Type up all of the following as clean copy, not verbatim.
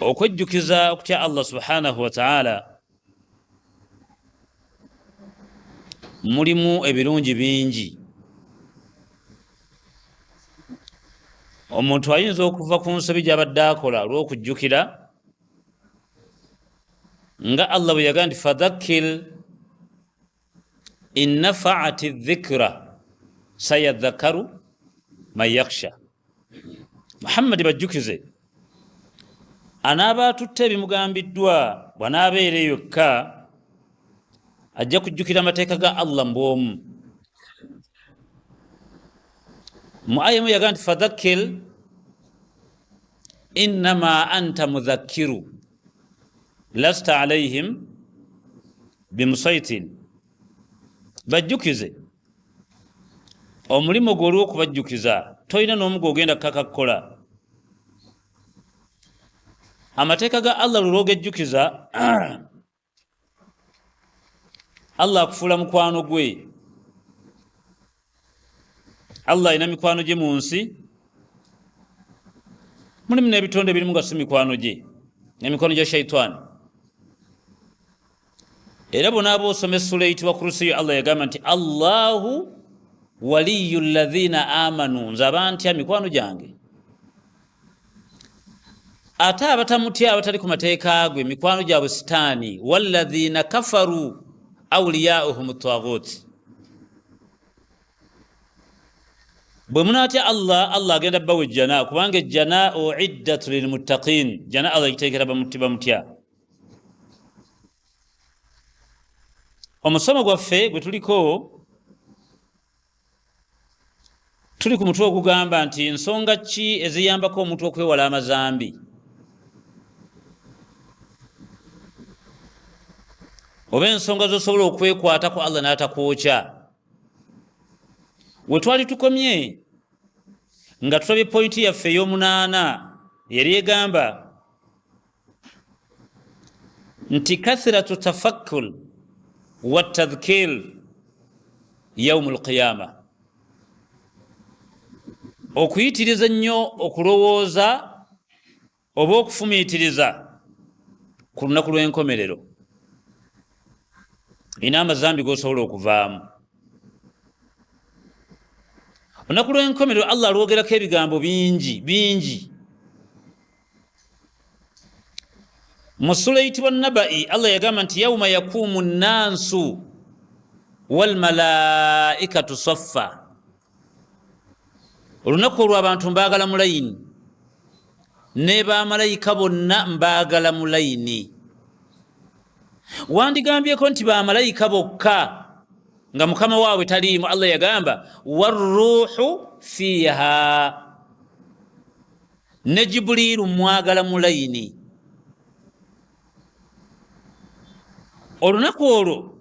Okwejjukiza okutya Allah subhanahu wataala mulimu ebirungi bingi. Omuntu ayinza okuva ku nsobi gy'abadde akola olw'okujjukira nga Allah bwe yagaa nti fadhakkir in nafaati dhikra sayadhakaru man yakhsha. Muhammadi, bajjukize, anaaba atutte ebimugambiddwa bw'anaabeera eyo yekka ajja kujjukira amateeka ga Allah mbwomu. Mu aya emu yagaa nti fadhakkir innama anta mudhakkiru lasta alaihim bimusaitin, bajjukize, omulimu gwe oliwo okubajjukiza, tolina n'omu gwogenda kukaka kukola amateeka ga Allah. Lulwogejjukiza, Allah akufuula mukwano gwe. Allah alina mikwano gye mu nsi, mulimu n'ebitonde ebirimu nga si mikwano gye, emikono gya shaitaani. Era bonaaba osoma essula eyitibwa Kurusiyo, Allah yagamba nti Allahu waliyu ladhina amanu, nze abantya mikwano gyange, ate abatamutya, abatali ku mateeka gwe, mikwano gyabwe sitaani. Walladhina kafaru auliyauhum tagut. Bwe munaatya Allah, Allah agenda bawa ejjana, kubanga ejjana uiddat lilmuttaqin, jana Allah egiteekera bamutya. Omusomo gwaffe gwe tuliko, tuli ku mutwe ogugamba nti nsonga ki eziyambako omuntu okwewala amazambi oba ensonga zosobola okwekwatako Allah n'atakwokya. We twali tukomye nga tulabye pointi yaffe ey'omunaana yali egamba nti kathiratu tafakkul wa tadhkir yaumu lqiyama, okuyitiriza ennyo okulowooza oba okufumiitiriza ku lunaku lw'enkomerero ina amazambi gosobola okuvaamu. Olunaku lw'enkomerero Allah alwogerako ebigambo bingi bingi. Mu sula eyitibwa Nabai, Allah yagamba nti yauma yakuumu nnansu walmalaikatu saffa, olunaku olwo abantu mbaagala mu layini, ne bamalayika bonna mbaagala mu layini. Wandigambyeko nti bamalayika bokka nga mukama waabwe taliimu. Allah yagamba waruuhu fiiha, ne Jibuliiru mwagala mu layini. Olunaku olwo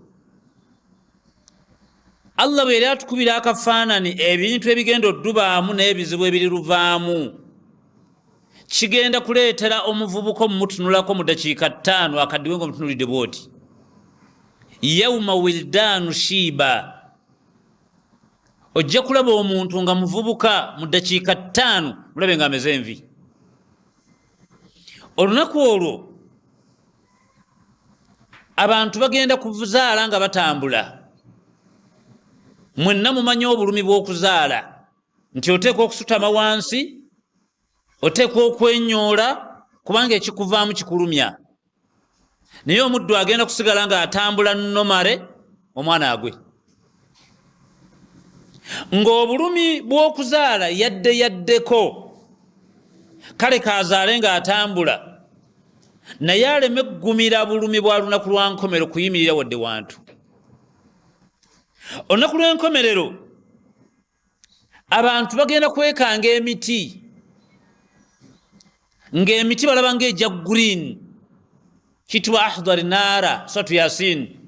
Allah bwe yali atukubira akafaanani ebintu ebigenda oddubaamu n'ebizibu ebiriruvaamu, kigenda kuleetera omuvubuka omumutunulako mu dakiika 5 akaddiwe nga omutunulidde bwoti. Yauma wildaanu shiiba, ojja kulaba omuntu nga muvubuka mu dakiika 5 mulabe nga ameze envi. Olunaku olwo abantu bagenda kuzaala nga batambula. Mwenna mumanyi obulumi bw'okuzaala, nti oteekwa okusutama wansi, oteekwa okwenyoola, kubanga ekikuvaamu kikulumya. Naye omuddu agenda kusigala ng'atambula nomare omwana agwe, ng'obulumi bw'okuzaala yadde yaddeko. Kale kazaale ng'atambula, naye aleme kugumira bulumi bwa lunaku lwa nkomero, kuyimirira wadde wantu. Olunaku lw'enkomerero abantu bagenda kwekanga emiti, ng'emiti balaba ng'egya green, kitibwa ahdar naara satu Yasin.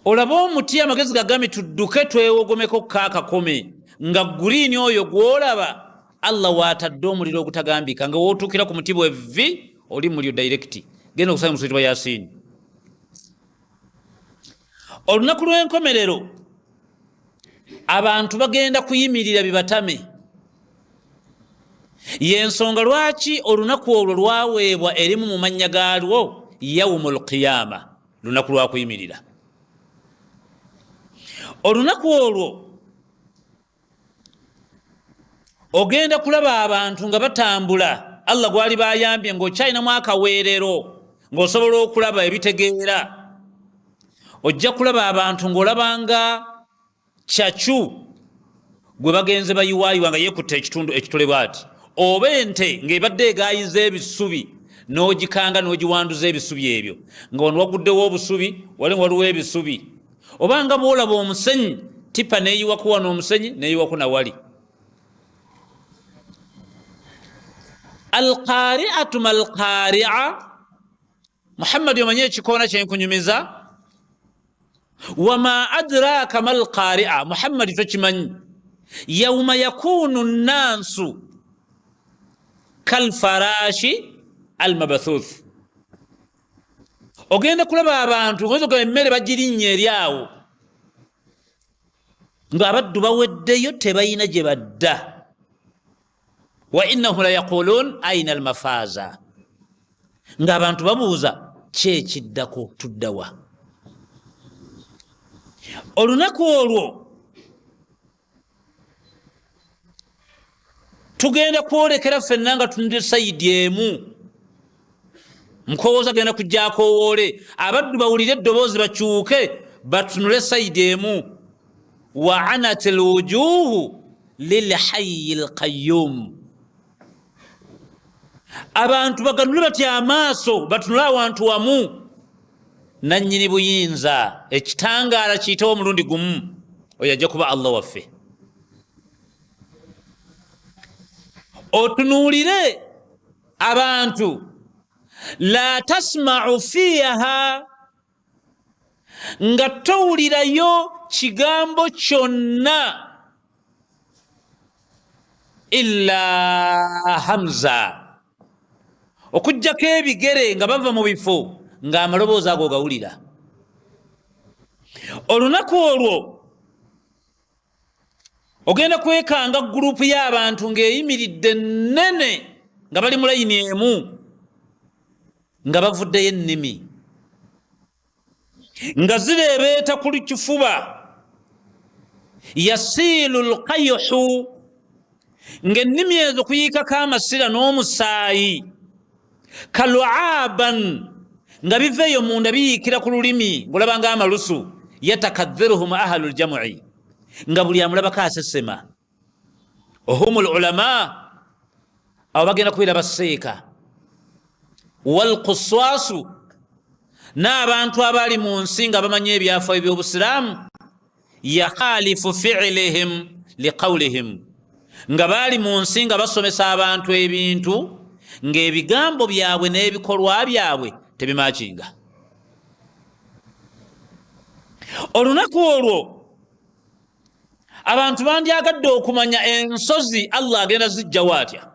Olaba omuti, amagezi gagambye tudduke twewogomeko kaakakome nga green, oyo gwolaba Allah waatadde omuliro ogutagambika, nga wotuukira ku muti bwevvi oli mulyo direct. Genda okusanga musitibwa Yasin. Olunaku lw'enkomerero abantu bagenda kuyimirira bibatame. Yensonga lwaki olunaku olwo lwaweebwa erimu mu mannya gaalwo yaumu lqiyama, lunaku lwakuyimirira. Olunaku olwo ogenda kulaba abantu nga batambula, Allah gwali bayambye ng'okyalinamu akaweerero ng'osobola okulaba ebitegeera, ojja kulaba abantu ng'olabanga kyacu gwe bagenze bayiwayiwa nga yekutte ekitundu ekitole bwati, oba ente ng'ebadde egayiza ebisubi n'ogikanga n'ogiwanduza ebisubi ebyo, nga wano waguddewo obusubi, wali waliwo ebisubi, oba nga bw'olaba omusenyi tipa neyiwako wano omusenyi neyiwako nawali. Alqari'atu malqari'a, Muhammadi, omanyi ekikoona kyenkunyumiza? Wama adraka malqari'a, Muhammadi tokimanyi. Yauma yakunu nnansu kalfarashi almabathuth, ogenda kulaba abantu nga emmere bagirinnya eri awo ng'abaddu baweddeyo tebalina gye badda. Wa innahum la yaqulun aina almafaza, ng'abantu babuuza ki ekiddako, tuddawa? Olunaku olwo tugenda kwolekera ffenna nga tunudde sayidi emu, mukowooza genda kujja akowoole abaddu bawulire eddoboozi bakyuke batunule sayidi emu. Wa anat lwujuhu lilhayi lqayum, abantu baganule batya amaaso batunule awantu wamu, nanyini buyinza ekitangaala kiyitewo omulundi gumu, oyo ajja kuba Allah waffe. Otunuulire abantu la tasmau fiiha, nga towulirayo kigambo kyonna illa hamza, okugjako ebigere nga bava mu bifo ng'amaloboozi ago gawulira. Olunaku olwo ogenda kwekanga gurupu y'abantu ng'eyimiridde nnene nga bali mu layini emu nga bavuddeyo ennimi nga zireebeeta ku kifuba, yasiilu lqayuhu, ng'ennimi ezo kuyiikako amasira n'omusaayi, kaluaban, nga biva eyo munda biyiikira ku lulimi ng'olaba ng'amalusu, yatakadhiruhum ahalu ljamui, nga buli amulabako asesema. Hum lulama, abo bagenda kubeera baseeka, walkuswasu, n'abantu abali mu nsi nga bamanyi ebyafayo by'obusiraamu, yakhalifu fiilihim liqaulihim, nga baali mu nsi nga basomesa abantu ebintu ng'ebigambo byabwe n'ebikolwa byabwe tebimakinga. Olunaku olwo abantu bandyagadde okumanya ensozi Allah agenda zijjawo atya,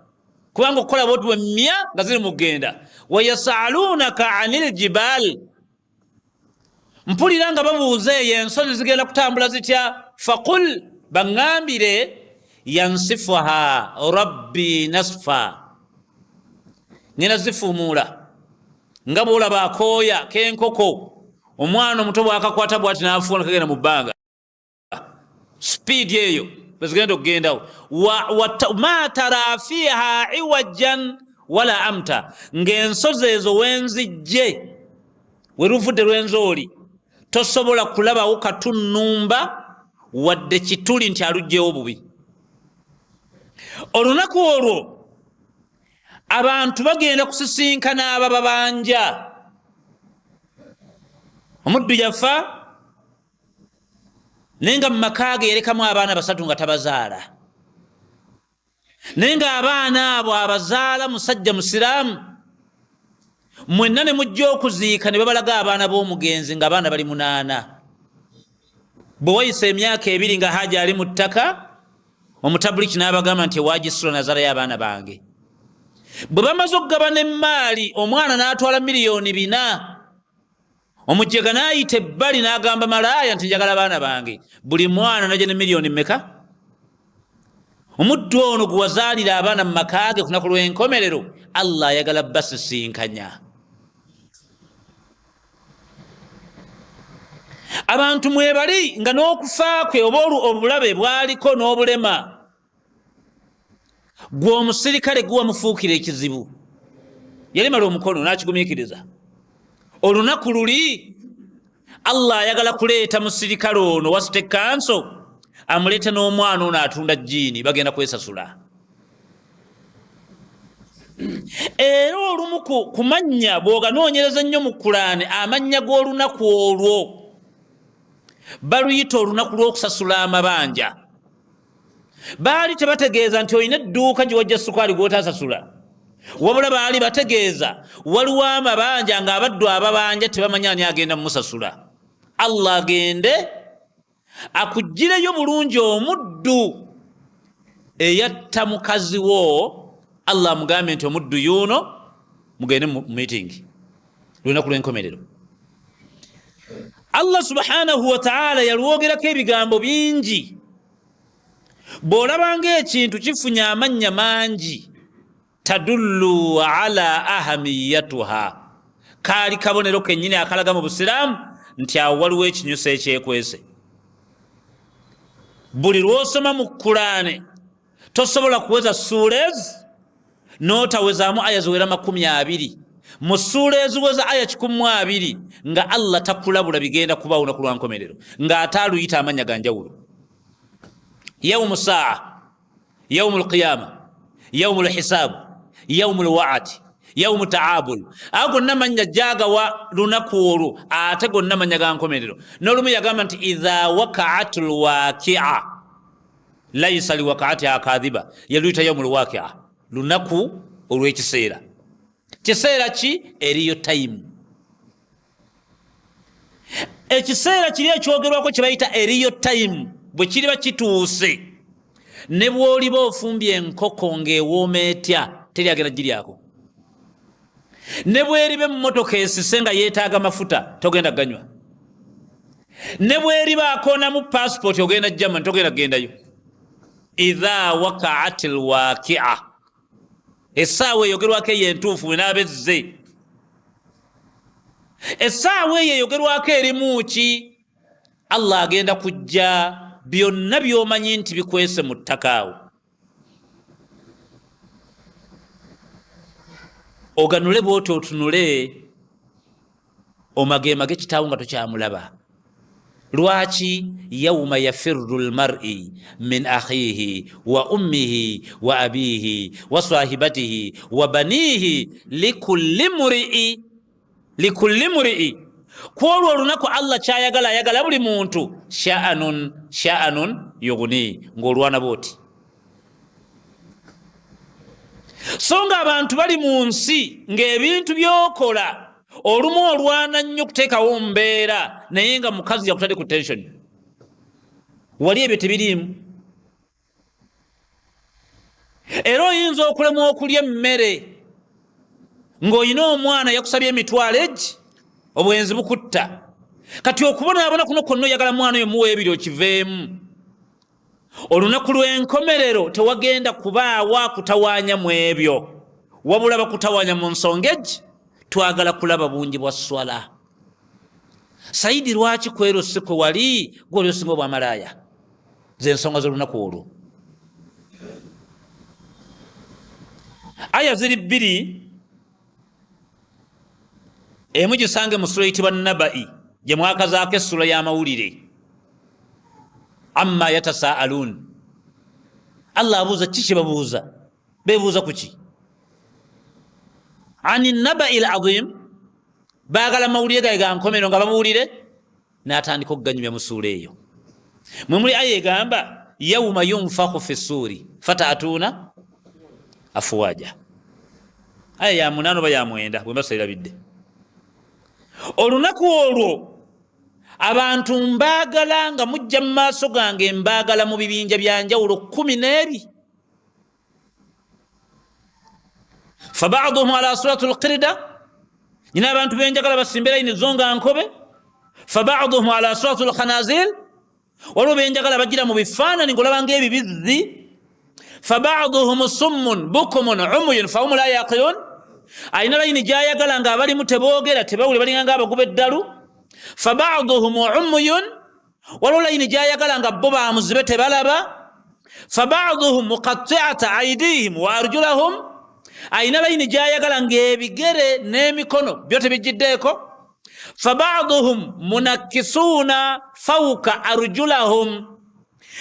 kubanga okukola bwoti bwemmya nga ziri mu kugenda. Wayasalunaka anil jibal, mpulira nga babuuza eyo ensozi zigenda kutambula zitya, faqul, baŋŋambire, yansifuha rabbi nasfa, ngenda zifuumuula nga bwolaba akooya k'enkoko omwana omuto bwakakwata bwati n'afuuna kagenda mu bbanga, sipiidi eyo bwezigenda okugendawo. Ma tara fiha iwajan wala amta, ng'ensozi ezo wenzijje weruvudde lwenzooli tosobola kulabawo katunnumba wadde kituli nti alugyewo bubi. Olunaku olwo abantu bagenda kusisinkana abababanja. Omuddu yafa naye nga mu maka ge yarekamu abaana basatu nga tabazaala, naye nga abaana abo abazaala musajja musiraamu, mwenna ne mujja okuziika ne babalaga abaana b'omugenzi nga abaana bali 8. Bwe wayisa emyaka 2 nga haja ali mu ttaka, omutabuliki n'abagamba nti ewagisula nazalayo abaana bange. Bwe bamaze okugabana emmaali, omwana n'atwala miliyoni 4, omujjega n'ayita ebbali n'agamba malaaya nti njagala abaana bange, buli mwana najja ne miliyoni mmeka? Omuddu ono gwe wazaalira abaana mu maka ge kunaku lw'enkomerero, Allah ayagala basisinkanya. Abantu mwebali nga n'okufa kwe oba obulabe bwaliko n'obulema, gwe omusirikale gwe wamufuukira ekizibu, yalimala omukono n'akigumiikiriza. Olunaku luli Allah ayagala kuleeta musirikale ono wa state council, amuleete n'omwana ono atunda jjiini, bagenda kwesasula. Era olumu ku mannya bw'oganoonyereza ennyo mu Kulaani, amannya g'olunaku olwo baluyita olunaku lw'okusasula amabanja. Baali tebategeeza nti olina edduuka gye wajja sukaali gw'otasasula, wabula baali bategeeza waliwo amabanja ng'abaddu ababanja tebamanyi ani agenda mumusasula. Allah agende akuggireyo bulungi omuddu eyatta mukazi wo, Allah amugambe nti omuddu yuuno, mugende mu meeting lunaku lw'enkomerero. Allah subhanahu wataala yalwogerako ebigambo bingi. Bw'olabanga ekintu kifunye amannya mangi, tadullu ala ahamiyatuha, kaali kabonero kennyini akalaga mu Busiraamu nti awo waliwo ekinyusa ekyekwese. Buli lw'osoma mu Kulaane tosobola kuweza ssuula ezi n'otawezaamu aya ziwera 20 mu ssuula eziweza aya 120 nga Allah takulabula bigenda kubaawo lunaku lwa nkomerero, ng'ate aluyita amannya ga njawulo: yaumu saa, yaumu lqiyama, yaumu lhisaabu, yaumu lwaadi, yaumu taabul. Ago gonna mannya jagawa lunaku olwo, ate gonna mannya ga nkomerero. N'olumu yagamba nti idha wakaat lwakia laisa liwakaatiha kadhiba, yaluyita yaumu lwakia, lunaku olw'ekiseera. Kiseera ki? Eriyo tayimu. Ekiseera kiri ekyogerwako kye bayita eriyo tayimu, bwe kiriba kituuse, ne bw'oliba ofumbye enkoko ng'ewooma etya, teri agenda giryako. Ne bweriba emmotoka esise nga yeetaaga mafuta, togenda ganywa. Ne bweriba akoonamu pasipoti ogenda Germany, togenda kugendayo. Idha wakaat lwakia, essaawa eyogerwako eyo entuufu bwenaaba ezze, essaawa eyo eyogerwako erimu ki? Allah agenda kujja byonna by'omanyi nti bikwese mu ttaka awo, oganule bwoti, otunule omagemage kitaawo nga tokyamulaba. Lwaki? Yauma yafirru lmari min akhihi wa ummihi wa abihi wa sahibatihi wa banihi likulli murii likulli murii. Kwolwo olunaku Allah kyayagala, ayagala buli muntu sha'anun sha'anun yughni, ng'olwana bwoti. So nga abantu bali mu nsi ng'ebintu byokola olumu olwana nnyo okuteekawo mbeera, naye nga mukazi yakutadde ku tension, wali ebyo tebiriimu. Era oyinza okulemwa okulya emmere ng'olina omwana yakusabye emitwalo egi, obwenzi bukutta. Kati okubonaabona kuno kwonna oyagala mwana oyo muwa ebiri okiveemu. Olunaku lw'enkomerero tewagenda kubaawo akutawaanya mu ebyo, wabula bakutawaanya mu nsonga egi. Twagala kulaba bungi bwa swala. Saidi, lwaki kwero si kwe wali gwoli osinga obwamalaaya? Zensonga z'olunaku olwo. Aya ziri bbiri, emu gisange mu sula eyitibwa Nabai, gye mwakazaako essula y'amawulire. Amma yatasaalun, Allah abuuza ki kye babuuza, bebuuza ku ki? Ani nabai l azim, baagala mawulire gaye ga nkomero nga bamuwulire, n'atandika okuganyumya mu suula eyo. Mwe muli aya egamba yauma yunfaku fi suuri fataatuuna afuwaja, aya ya 8 oba ya 9 bwe mba serabidde. Olunaku olwo abantu mbaagala nga mujja mu maaso gange, mbaagala mu bibinja bya njawulo kumi n'ebi. Fabaduhum ala suratu lqirida, nyina abantu benjagala basimbe layini zo nga nkobe. Fabaduhum ala suratu lkhanazir, waliwo benjagala bagira mu bifaanani ngaolaba ngaebibizzi. Fabaduhum summun bukumun umuyun fahum la yaqilun. Alina layini gyayagala nga abalimu teboogera, tebawuli, balinga nga abaguba eddalu. Fabaduhum umuyun, waliwo layini gyayagala nga bo bamuzibe, tebalaba. Fabaduhum muqatiata aidihim wa arjulahum, alina layini gyayagala ngaebigere n'emikono byo tebijjiddeeko. Fabaduhum munakisuuna fauka arjulahum,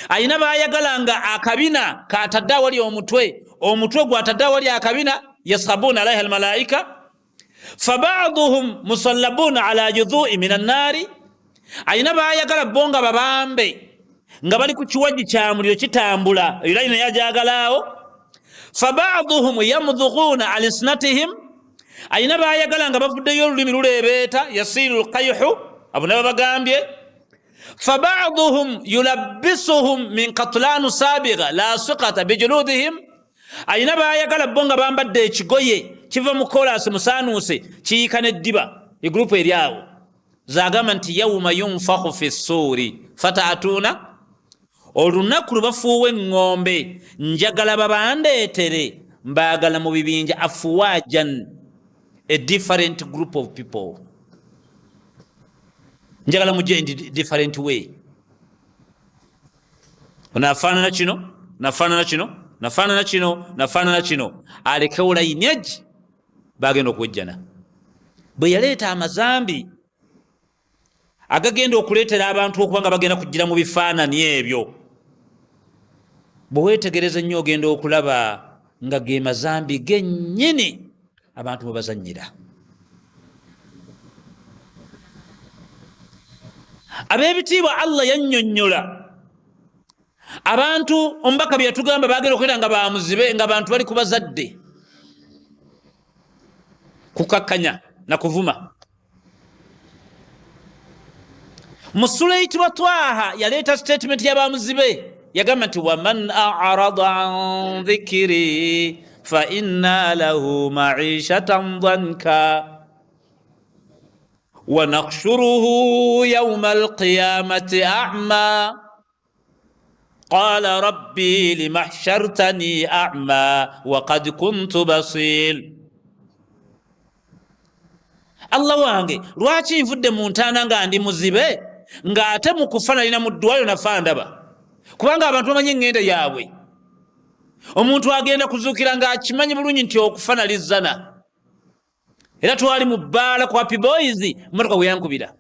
alina bayagala nga akabina katadde awali omutwe, omutwe gwatadde awali akabina, yashabuna alaiha almalaika. Fabaduhum musallabuna ala judhui min annaari, alina bayagala bo nga babambe nga bali ku kiwagi kya muliro kitambula, eyo layina yajagalaawo. Fabaduhum yamdhughuna alsinatihim, alina bayagala nga bavuddeyo olulimi luleebeeta, yasiiru lkaihu, abo naba bagambye. Fabaduhum yulabbisuhum min katlanu sabiga lasikata bijuludihim, alina bayagala bo nga bambadde ekigoye kiva mu kolasi musanuuse kiyiika neddiba. Egurupu eri awo zagamba nti yauma yunfahu fi ssuuri fataatuuna, olunaku lwe bafuuwa eŋŋombe, njagala babandeetere, mbaagala mu bibinja, afuwajan, a different group of people, njagala mujje in different way. Onafaanana kino, nafaanana kino, nafaanana kino, nafaanana kino, alekewo layini egi bagenda okuwejjana. Bwe yaleeta amazambi agagenda okuleetera abantu okuba nga bagenda kujjira mu bifaanani ebyo, bwe weetegereza ennyo ogenda okulaba nga ge mazambi gennyini abantu mwe bazannyira. Ab'ebitiibwa, Allah yannyonnyola abantu omubaka bye yatugamba bagenda okubeera nga bamuzibe, nga bantu bali ku bazadde kukakkanya na kuvuma. Mu ssula eyitibwa Twaha yaleeta statement y'abamuzibe, yagamba nti waman arada an dhikiri fa inna lahu maishatan danka wa nakhshuruhu yauma alqiyamati ama qala rabbi lima hshartani ama wakad kuntu basil. Allah wange, lwaki nvudde mu ntaana nga ndi muzibe, ng'ate mu kufa nalina mu ddwayo nafa ndaba? Kubanga abantu bamanyi eŋŋenda yaabwe. Omuntu agenda kuzuukira ng'akimanyi bulungi nti okufa nalizzana. Era twali mu bbaala ku Happy Boys, motoka weyankubira.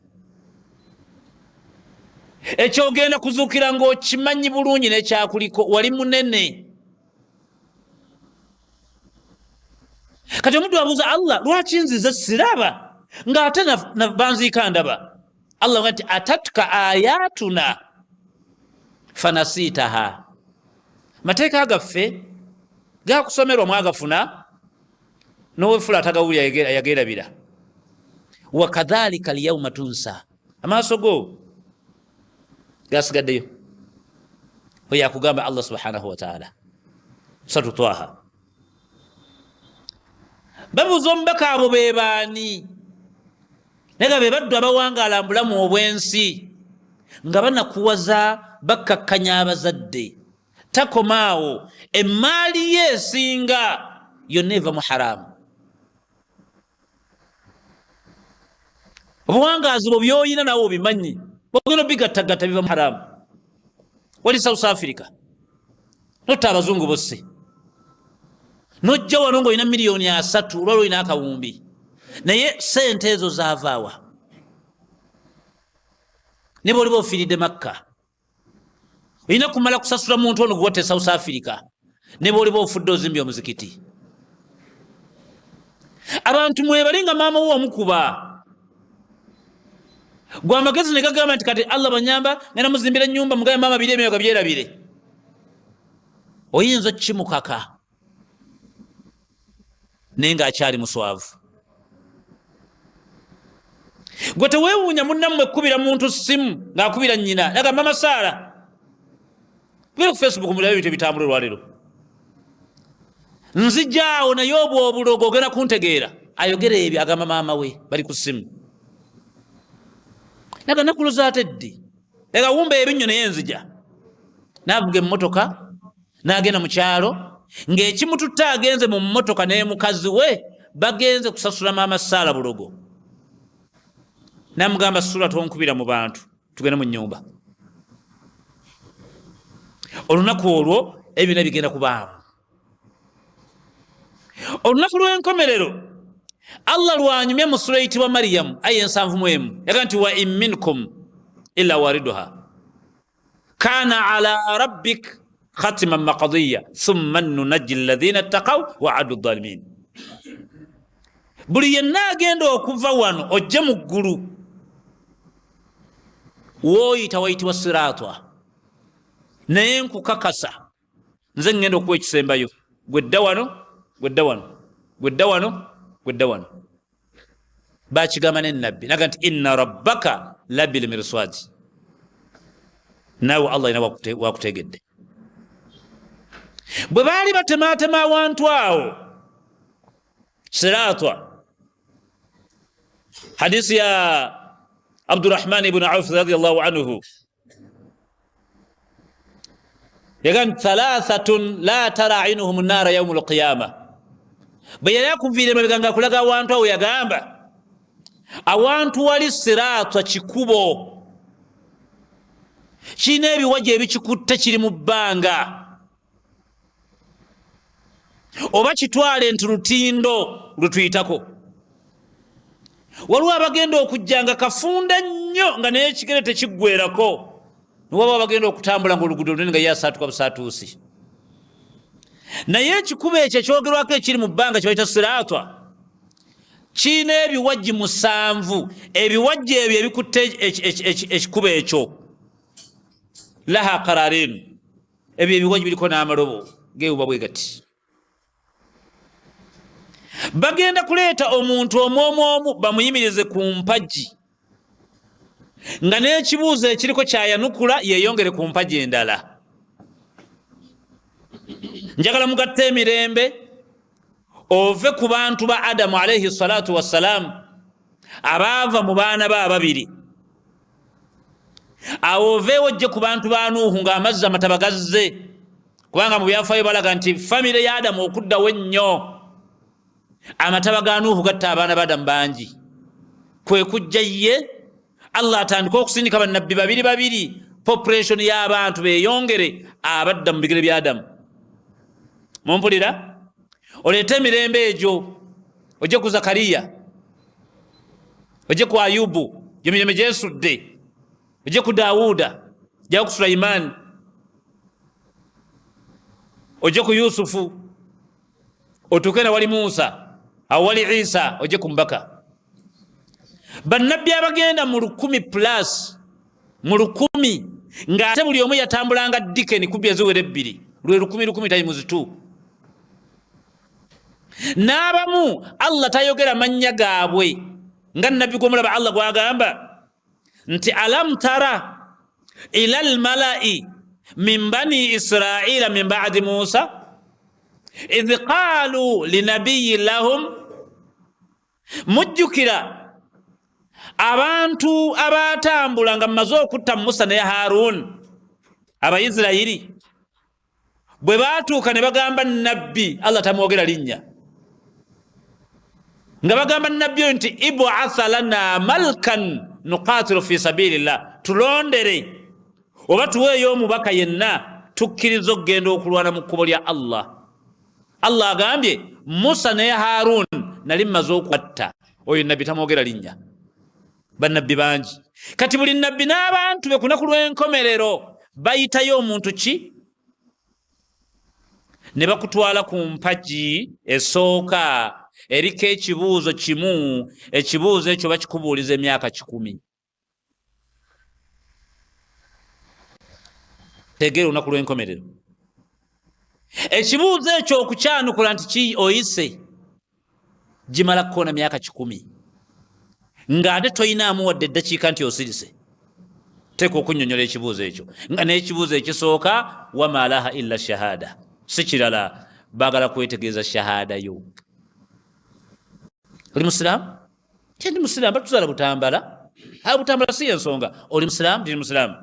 Ekyogenda kuzuukira ng'okimanyi bulungi nekyakuliko wali munene. Kati omuddu abuuza Allah, lwaki nzize siraba ng'ate banziika ndaba? Allah nti atatka ayatuna fanasiitaha, mateeka gaffe gakusomerwa mwagafuna nowefula atagawulira yagerabira. Wakadhalika alyauma tunsa, amaaso go gasigaddeyo. Oyo akugamba Allah subhanahu wataala. Satu Twaha, babuuza omubaka abo bebaani? Naye nga be baddu abawangaala mbulamu obwensi nga banakuwaza, bakkakkanya abazadde. Takomaawo, emmaali ye esinga yonna eva mu haramu. Obuwangaazi bwo byoyina nawe obimanyi, ogenda obigattagatta, biva mu haramu. Wali South Africa notta abazungu bosse, nojja wano ngaolina miliyoni 30, olwali olina akawumbi, naye sente ezo zaavaawa? Ne bwoliba ofiiridde Makka, olina kumala kusasula muntu ono gwewatta e South Africa. Ne bwoliba ofudde ozimbye omuzikiti, abantu mwebali nga maama wo omukuba gwe amagezi ne gagamba nti kati Allah banyamba ngenda muzimbira ennyumba, mugabe maama biri emyoga byerabire. Oyinza okukimukaka naye ng'akyali muswavu. Gwe teweewuunya munnammwe ekkubira muntu ssimu ng'akubira nnyina, nagamba mama Saara. Mugende ku Facebook mulabe ebintu ebitambula olwaleero. Nzijaawo naye obwo obulogo ogenda kuntegeera. Ayogera ebyo agamba maama we bali ku ssimu, naga nakuloza ate ddi, leka wumba ebinnyo naye nzija. Navuga emmotoka N'agenda mu kyalo ng'ekimututte, agenze mu mmotoka ne mukazi we, bagenze kusasula maama Saala bulogo. Namugamba, "Sula, tonkubira mu bantu, tugende mu nyumba." Olunaku olwo ebyo byonna bigenda kubaamu. Olunaku lw'enkomerero Allah lwanyumya mu sula eyitibwa Mariyamu, aya 71, yaga nti, "Wa in minkum illa wariduha kana ala rabbik khatiman maqadiya thumma nunaji alladhina ttaqaw wa adu dhalimin." Buli yenna agenda okuva wano ojje mu ggulu, wooyita wayitibwa siratwa. Naye nkukakasa, nze ŋŋenda okuwa ekisembayo. Gwedda wano, gwedda wano, gwedda wano, gwedda wano. Bakigamba nenabbi naga nti, "Inna rabbaka labil mirswadi." Naawe Allah ina wakutegedde. Bwe baali batematema awantu awo siratwa, hadisi ya Abdurahman ibnu Auf radiallahu anhu yaga nti, "Thalathatun la tara ainuhum nara yaumu lqiyama." Bwe yali akuviira emabega nga akulaga awantu awo, yagamba awantu wali siratwa, kikubo kirina ebiwaji ebikikutte, kiri mu bbanga, oba kitwale nti lutindo lwetuyitako. Waliwo abagenda okujja nga kafunda nnyo, nga naye ekigere tekiggwerako, niwaba abagenda okutambula nga oluguudo lunene, nga ye asaatuka busaatuusi. Naye ekikubo ekyo ekyogerwako ekiri mu bbanga kibaita siratwa, kirina ebiwajji 7. Ebiwajji ebyo ebikutte ekikubo ekyo, laha kararin, ebyo ebiwajji biriko n'amalobo gewuba bwe gati. Bagenda kuleeta omuntu omwomu omu, bamuyimirize ku mpagi, nga n'ekibuuzo ekiriko kyayanukula yeyongere ku mpagi endala. Njagala mugatte emirembe, ove ku bantu ba Adamu alaihi salatu wassalaamu, abaava mu baana ba ababiri. Awo oveewo ojje ku bantu ba Nuuhu, ng'amazzi amataba gazze, kubanga mu byafaayo balaga nti famire ya Adamu okuddawo ennyo, amataba ga Nuuhu gatta abaana ba Adamu bangi. Kwe kujja ye Allah atandike okusindika bannabbi babiri babiri, population y'abantu beyongere abadda mu bigere bya Adamu. Mumpulira? Oleete emirembe egyo, ojje ku Zakariya, ojje ku Ayubu, gyo mirembe gyesudde, ojje ku Dawuda, jawo ku Sulaimaani, ojje ku Yusufu, otuuke na wali Musa, awo wali Isa, ojje ku mubaka. Bannabbi abagenda mu 1000 plus mu 1000, ng'ate buli omu yatambulanga dikeni kubi eziwera ebbiri, lwe 1000 1000 times 2. N'abamu Allah tayogera mannya gaabwe, nga nabbi gwomulaba Allah gwagamba nti, "Alam tara ila lmalai min bani Israila min badi Musa idh qalu linabiyi lahum." Mujjukira abantu abatambula nga mmaze okutta Musa ne Harun, Abaisirayiri bwe batuuka ne bagamba nabbi, Allah tamwogera linnya, nga bagamba nabbi oyo nti, "Ibuatha lana malkan nuqatilu fi sabilillah." Tulondere oba tuweeyo omubaka yenna tukkiriza okugenda okulwana mu kkubo lya Allah. Allah agambye, "Musa ne Harun nali mmaze okubatta." Oyo nabbi tamwogera linnya. Bannabbi bangi. Kati buli nabbi n'abantu be kunaku lw'enkomerero bayitayo omuntu ki, ne bakutwala ku mpagi esooka eriko ekibuuzo kimu. Ekibuuzo ekyo bakikubuuliza emyaka 100. Tegeera olunaku lw'enkomerero, ekibuuzo ekyo okukyanukula nti ki oyise, gimala kukoona myaka 100, ng'ate toyinaamu wadde eddakiika nti osirise. Teeka okunyonyola ekibuuzo ekyo, nga n'ekibuuzo ekisooka, wama laha illa shahada, si kirala, baagala kwetegeeza shahada yo. Oli musiraamu? Ti ndi musiraamu. Batuzaala Butambala. Butambala si yensonga. Oli musiraamu? Tiri musiraamu.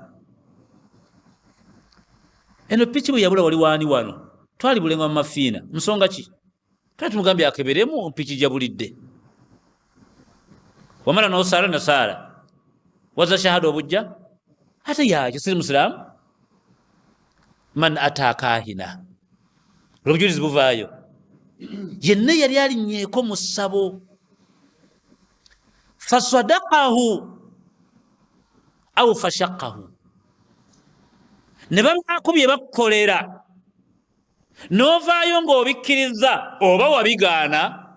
Eno piki bwe yabula wali waani wano? Twali Bulenga mu Mafiina. Nsonga ki? Twali tumugambye akeberemu piki jabulidde. Wamala n'osaala nasaala. Waza shahada obujja? Ate yaaki siri Musiraamu? Man ata kahina. Obujulizi buvaayo. Yenna yali alinnyeeko mu ssabo. Fasadakahu au fashakahu. Ne babaako bye bakukolera n'ovaayo ng'obikkiriza oba wabigaana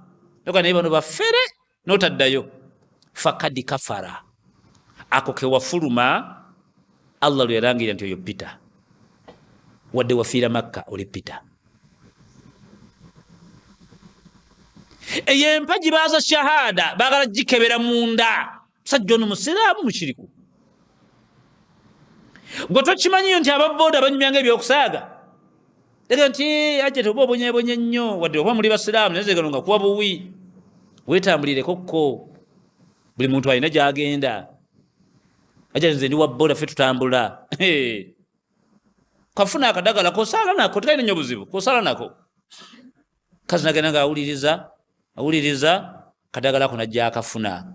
noga naye bano bafere n'otaddayo fakadi kafara ako ke wafuluma Allah lwe yalangirira nti oyo Peter wadde wafiira Makka oli Peter. Eyo empagi baaza shahada baagala gikebera munda musajja ono musiraamu mushiriku gwe tokimanyiyo nti ababoda banyumyanga ebyokusaaga ega nti aje oba obonyebonye nnyo wadde oba muli basiraamu naye zegano nga kuwa buwi wetambulireko ko buli muntu alina gyagenda aja nze ndi wa boda ffe tutambula kafuna akadagala kosaala nako tekalina nnyo buzibu kosaala nako kazi nagenda nga awuliriza awuliriza kadagala ko najja akafuna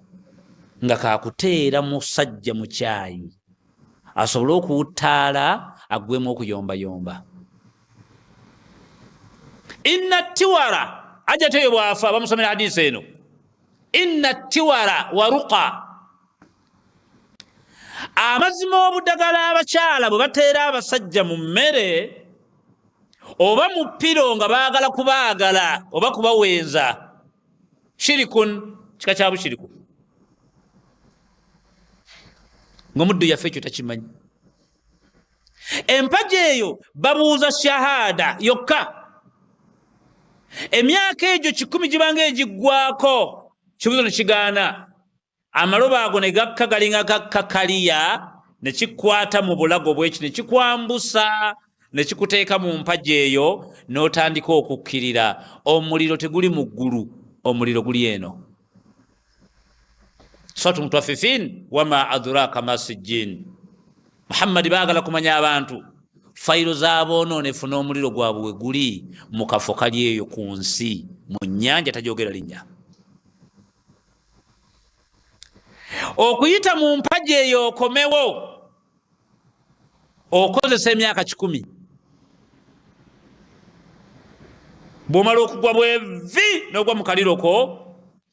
nga kakuteera musajja mu kyayi asobole okuwutaala aggwemu okuyombayomba. Inna tiwara ajja teyo bwafa bamusomera hadisi eno inna tiwara waruqa amazima obudagala abakyala bwe bateera abasajja mu mmere oba mu piro nga baagala kubaagala oba kubawenza shirikun kika kya bushiriku ng'omuddu yaffe ekyo takimanyi. Empagi eyo babuuza shahada yokka emyaka egyo 100 gibanga egiggwako kibuzo ne kigaana amalobo ago ne gakka galinga gakkakaliya ne kikwata mu bulago bweki ne kikwambusa ne kikuteeka mu mpagi eyo n'otandika okukkirira. Omuliro teguli mu ggulu, omuliro guli eno. Suratu Mutaffifin wama adraka ma sijjin. Muhammad baagala kumanya abantu fayiro z'aboonoonefu n'omuliro gwabwe we guli mu kafo kali eyo ku nsi mu nnyanja tajogera linnya. Okuyita mu mpagi eyo okomewo okozesa emyaka 100 bw'omala okugwa bwevi n'ogwa mu kaliro ko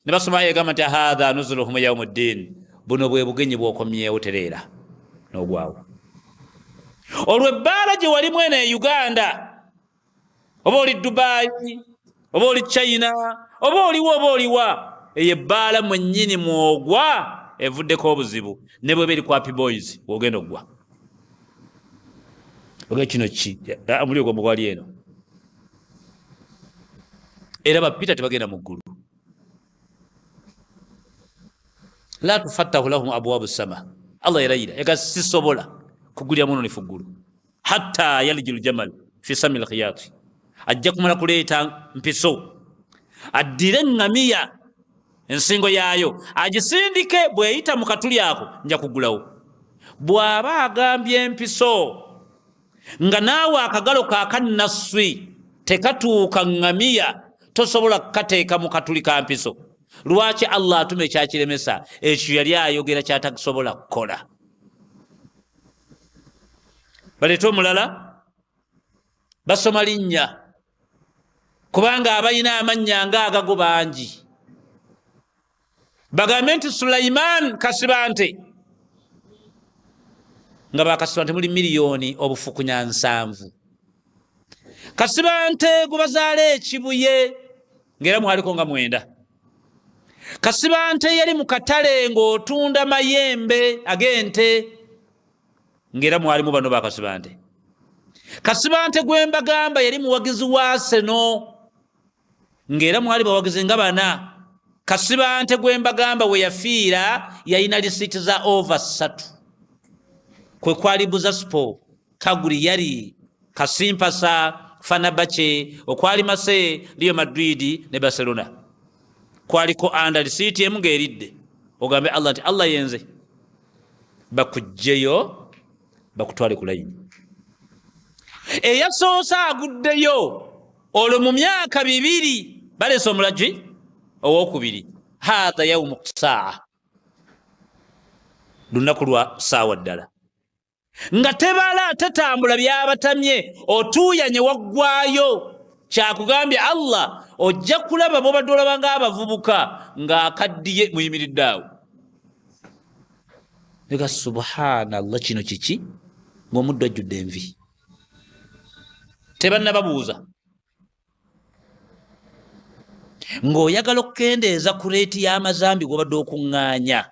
ne basoma egamba nti hatha nuzuluhum yaumu ddin, buno bwe bugenyi bw'okomyewo tereera n'ogwawo. Olwo ebbaala gye walimu eno e Uganda oba oli Dubai oba oli China oba oliwa oba oliwa, eyo ebbaala mwennyini mwogwa evuddeko obuzibu ne bweba eri ku Happy Boys wogenda okugwa oga kino ki omuli ogwo mugwali eno era bapita tebagenda mu ggulu. La tufattahu lahum abwabu sama, Allah yarayira ega sisobola kugulira mwononefu ggulu hatta yaliju ljamal fi sami lkhiyati, ajja kumala kuleeta mpiso addire eŋŋamiya ensingo yaayo agisindike bweyita mu katuli ako nja kugulawo. Bw'aba agambye empiso nga naawe akagalo kakannasswi tekatuuka ŋŋamiya tosobola kukateeka mu katuli ka mpiso, lwaki Allah atuma ekyakiremesa? Ekyo yali ayogera kyatasobola kukola. Baleete omulala basoma linnya kubanga abalina amannya ng'agago bangi, bagambe nti Sulaiman Kasibante, nga bakasibante muli miliyoni obufukunya 7. Kasibante gwe bazaala Ekibuye ng'era mwaliko nga 9. Kasibante yali mu katale ng'otunda mayembe ag'ente ng'era mwalimu bano bakasibante. Kasibante gwe mbagamba yali muwagizi wa Arsenal ng'era mwali bawagizi nga 4. Kasibante gwe mbagamba we yafiira yalina lisiiti za over 3 kwe kwali Buzaspo, Kaguri yali Kasimpasa, Fenerbahce, okwali Marseille, Real Madrid ne Barcelona. Kwaliko anda lisiiti emu ng'eridde ogambe Allah nti Allah yenze, bakugjeyo bakutwale ku layini. Eyasoose aguddeyo olwo mu myaka 2 baleese omulagi owokubiri. Hatha yaumu saa, lunaku lwa saawa ddala nga tebala tetambula byabatamye, otuuyanye waggwayo. Kyakugambye Allah ojja kulaba bwobadde olaba ng'abavubuka ng'akaddiye muyimiridde awo. Ega subhanallah, kino kiki ng'omuddu ajjudde envi? Tebannababuuza ng'oyagala okukendeeza ku reeti y'amazambi gw'obadde okuŋŋaanya.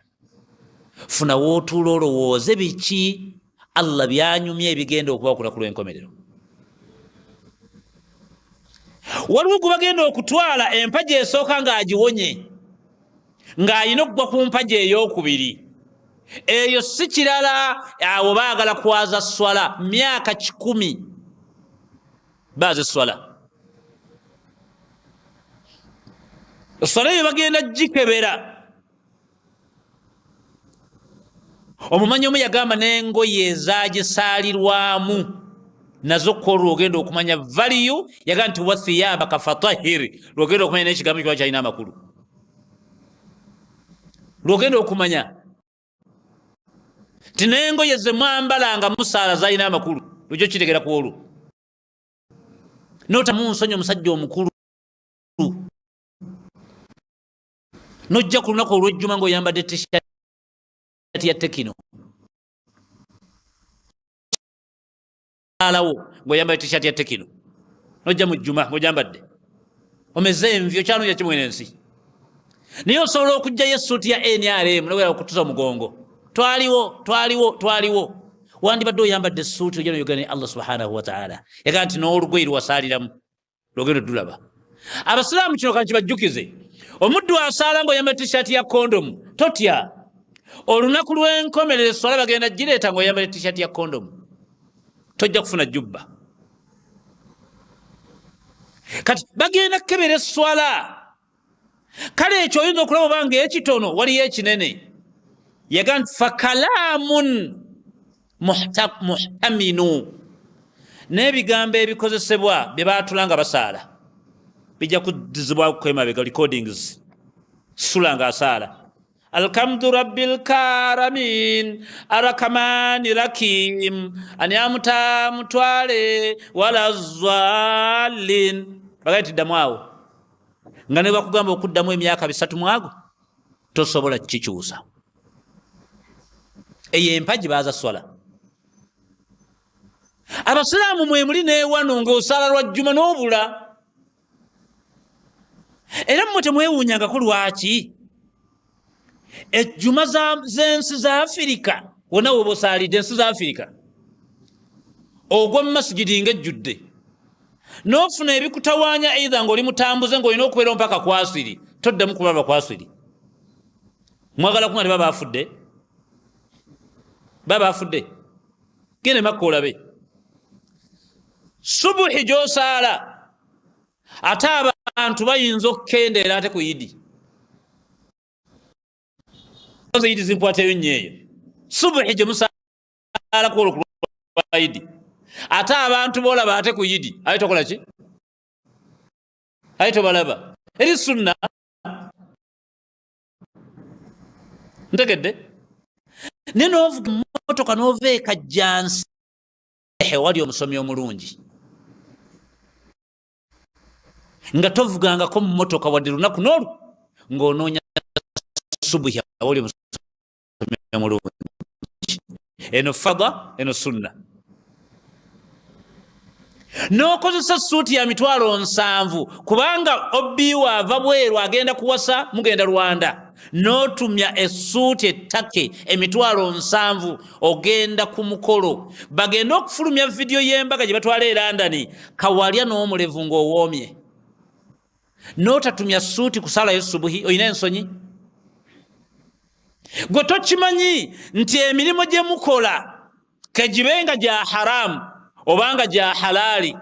Funa wootuula olowooze biki Allah byanyumya ebigenda okuba ku lunaku lw'enkomerero. Waliwo gwe bagenda okutwala empagi esooka ng'agiwonye, ng'alina okugwa ku mpagi ey'okubiri. Eyo si kirala, awo baagala kwaza swala myaka 100 baaza eswala. Eswala eyo bagenda gikebera. Omumanyi omu yagamba n'engoye ezagisaalirwamu nazo ko lwogenda okumanya valiyu. Yagamba nti wathiyabaka fatahiri, lwogenda okumanya n'ekigambo kiba kyalina amakulu, lwogenda okumanya nti n'engoye ze mwambala nga musaala zalina amakulu, lujja okitegera ku olwo. Notamu nsonyi omusajja omukulu nojja ku lunaku olw'ejjuma ng'oyambadde t-shirt ya Tekino, alawo ng'oyambadde t-shirt ya Tekino, nojja mu jjuma ng'ogyambadde, omeze envi, okyanoonya kimwene ensi. Naye osobola okugjayo essuuti ya NRM nogera okutuza omugongo. Twaliwo, twaliwo, twaliwo. Wandibadde oyambadde essuuti ojja noyogera ne Allah subhanahu wataala. Yagamba nti n'olugoye lwasaaliramu lwogenda odulaba. Abasiraamu kino kankibajjukize, omuddu asaala ng'oyambadde tishaati ya kondomu, totya olunaku lw'enkomerero eswala bagenda gireeta ng'oyambadde tishaati ya kondomu, tojja kufuna jubba. Kati bagenda kukebera eswala. Kale ekyo oyinza okulaba obanga ekitono, waliyo ekinene. Yaga nti fakalaamun muhtaminu, n'ebigambo ebikozesebwa bye baatula nga basaala bijja kuddizibwako emabega, recordings. Sula ng'asaala alkamdu rabbil karamin arakamani rakim ani amuta mutwale wala zalin. Bagaye tiddamu awo, nga ne bakugamba okuddamu emyaka 3 mwago tosobola kukikyusa. Eyo empagi baaza swala. Abasiraamu mwemuli n'ewano ng'osaala lwa jjuma n'obula. Era mmwe temwewuunyangako lwaki ejjuma z'ensi za Afirika wonna woba osaalidde ensi za Afirika ogwa mu masigidi ng'ejjudde, n'ofuna ebikutawaanya, eitha ng'oli mutambuze ng'olina okubeera mpaka kwasiri, toddamu kulaba kwasiri. Mwagala kunga tebaba bafudde, baba bafudde. Genda Makka olabe subuhi gy'osaala, ate abantu bayinza okukendeera ate ku yidi. Yidi zinkwateyo nnyo eyo subuhi gye musaala ku olwo ku yidi, ate abantu boolaba ate ku yidi aye tokola ki, aye tobalaba. Eri sunna ntegedde. Naye n'ovuga emmotoka n'ova ekajjansi ewali omusomi omulungi nga tovugangako mu mmotoka wadde lunaku n'olu, ng'onoonya subuhi awali omusomi omulungi. Eno fada, eno sunna. N'okozesa suuti ya 700,000 kubanga obbiiwa ava bweru agenda kuwasa, mugenda Rwanda, n'otumya essuuti ettake 700,000, ogenda ku mukolo, bagenda okufulumya vidiyo y'embaga gye batwala e London, kawalya n'omulevu ng'owoomye, n'otatumya suuti kusalayo subuhi. Olina ensonyi gwe? Tokimanyi nti emirimu gye mukola kegibe nga gya haramu obanga gya halaali,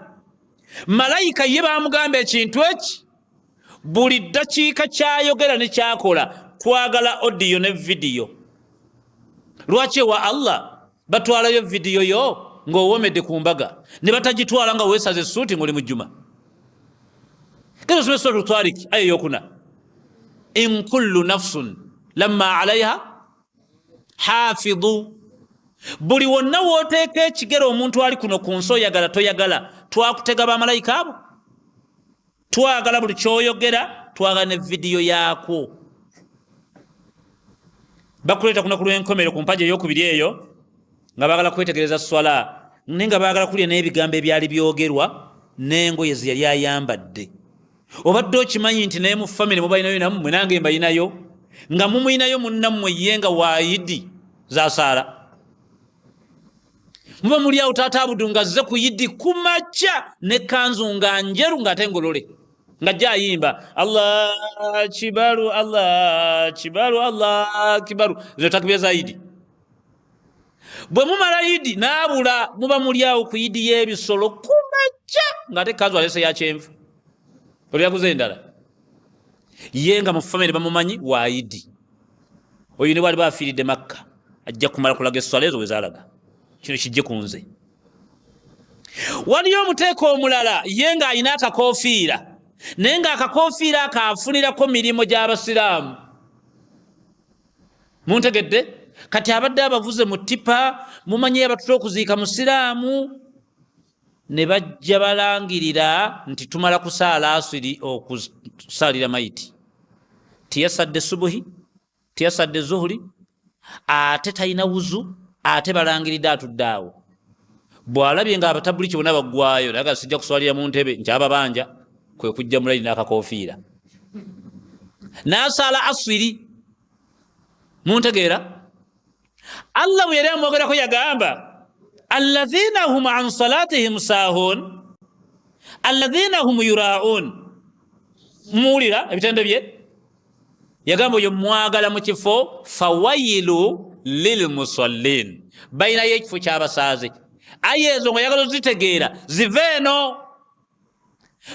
malayika ye bamugamba ekintu eki buli ddakiika kyayogera ne kyakola twagala audio ne vidiyo. Lwaki ewa Allah batwalayo vidiyo yo? ng'owomedde ku mbaga ne batagitwala nga weesaza essuuti ng'oli mu jjuma. Genda osome suratu Tariki aya eyokuna, in kullu nafsun lamma alaiha hafidhu. Buli wonna wooteeka ekigere omuntu ali kuno ku nsi, oyagala toyagala, twakutega bamalayika abo. Twagala buli kyoyogera, twagala ne vidiyo yaakwo. Bakuleeta kunaku lw'enkomero ku mpaja eyokubiri eyo nga baagala kwetegereza swala, naye nga baagala kulya n'ebigambo ebyali byogerwa n'engoye ze yali ayambadde. Obadde okimanyi nti naye mu famire mubalinayo, nammwe nange mbalinayo, nga mumuyinayo munnammwe ye nga waayidi zasaala. Muba muli awo, taata Abudu nga azze ku yidi kumakya ne kanzu nga njeru ng'ate ngolole, nga jja ayimba Allah kibalu, Allah kibalu, Allah kibalu, ezo takbira za yidi. Bwe mumala yidi n'abula, muba muli awo ku yidi y'ebisolo kumakya ng'ate kanzu alese ya kyenvu, olyaguza endala. Ye nga mu famire bamumanyi wa yidi oyo, ne bwali bafiiridde Makka ajja kumala kulaga esswala ezo wezalaga. Kino kijje ku nze. Waliyo omuteeka omulala ye ng'alina akakofiira, naye ng'akakofiira ako afunirako mirimu gy'abasiraamu. Muntegedde? Kati abadde abavuze mu tipa, mumanyi abatula okuziika musiraamu, ne bajja balangirira nti tumala kusaala asiri okusaalira mayiti. Tiyasadde subuhi, tiyasadde zuhuri, ate talina wuzu, ate balangiridde atudde awo. Bw'alabye nga abatabuliki bonna baggwayo, naye sijja kuswalira mu ntebe nkyababanja, kwe kujja mulayini n'akakofiira n'asaala asiri. Muntegeera? Allah bwe yali amwogerako yagamba, alladhina hum an salatihim sahun alladhina hum yuraun. Muwulira ebitendo bye yagamba, oyo mwagala mu kifo fawailu lilmusallin, balinayo ekifo kyabasaaze. Aye ezo nga oyagala ozitegeera, ziva eno.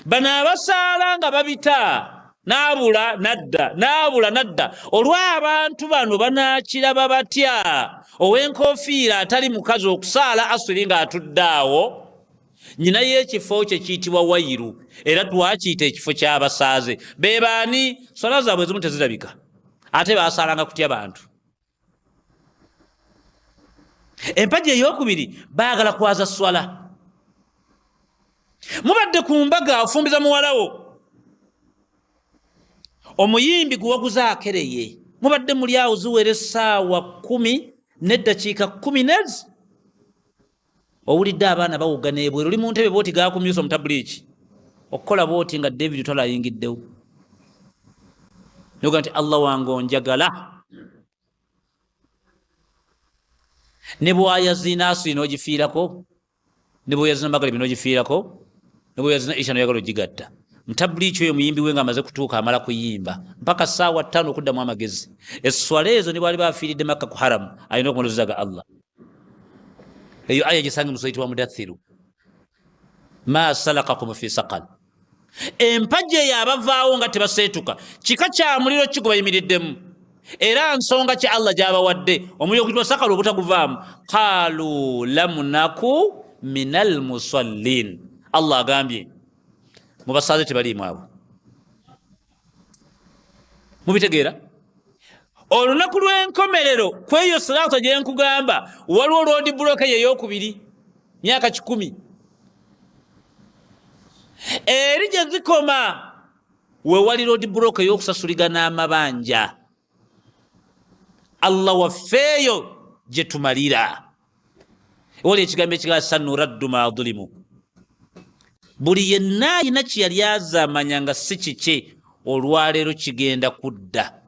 Bano abasaala nga babita n'abula nadda, n'abula nadda, olw'abantu bano banakiraba batya ow'enkofiira atali mukazi okusaala asiri ng'atudde awo? Nyina y'ekifo kye kiyitibwa wayiru, era twakiyita ekifo ky'abasaaze. Be baani? Swala zaabwe ezimu tezirabika, ate basaalanga kutya bantu. Empagi eyokubiri, baagala kwaza swala. Mubadde ku mbaga, ofumbiza muwalawo, omuyimbi gwewaguza akereye. Mubadde muli awo, ziwera essaawa 10:10 nezi, owulidde abaana bawuga nebweru. Oli mu ntebe bwoti, gakumyusa omutabuliiki okukola bwoti nga David Twala ayingiddewo, noga nti Allah wange onjagala. Ne bwayazina asiri n'ogifiirako, ne bweyazina magalibi n'ogifiirako, ne bweyazina isha noyagala ogigatta. Mutabuliiki oyo muyimbi we nga amaze kutuuka, amala kuyimba mpaka ssaawa 5 okuddamu amagezi. Esswala ezo ne bwali bafiiridde Makka ku haramu, alina okumaloziza ga Allah. Eyo aya gisange musoyitibwa Mudathiru, ma salakakum fi saqal. Empagi eyo abavaawo nga tebaseetuka, kika kya muliro ki gwe bayimiriddemu, era nsonga ki Allah gyabawadde omuliro oguyitibwa sakala obutaguvaamu? Qalu lam naku min almusallin. Allah agambye mubasaaze tebaliimu abo. Mubitegeera? Olunaku lw'enkomerero kweyo sirata gye nkugamba, waliwo road block eyokubiri, myaka 100 eri gye zikoma, wewali road block ey'okusasuligana amabanja. Allah waffeeyo gye tumalira, ewali ekigambo ekigaa sanuraddu ma dhulimu. Buli yenna ayina kye yali azaamanya nga si kikye, olwaleero kigenda kudda.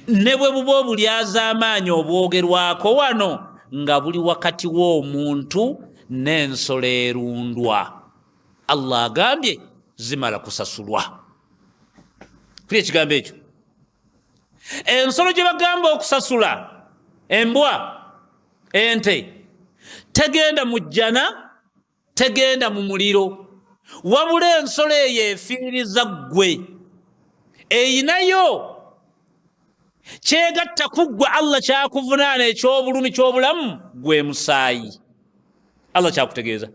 Ne bwe buba obulyazaamaanyi obwogerwako wano nga buli wakati w'omuntu n'ensolo erundwa, Allah agambye zimala kusasulwa. Kuli ekigambo ekyo, ensolo gye bagamba okusasula, embwa, ente, tegenda mu jjana, tegenda mu muliro, wabula ensolo eyo efiiriza ggwe, eyinayo kyegatta ku ggwe. Allah kyakuvunaana ekyobulumi ky'obulamu gwe musaayi. Allah kyakutegeeza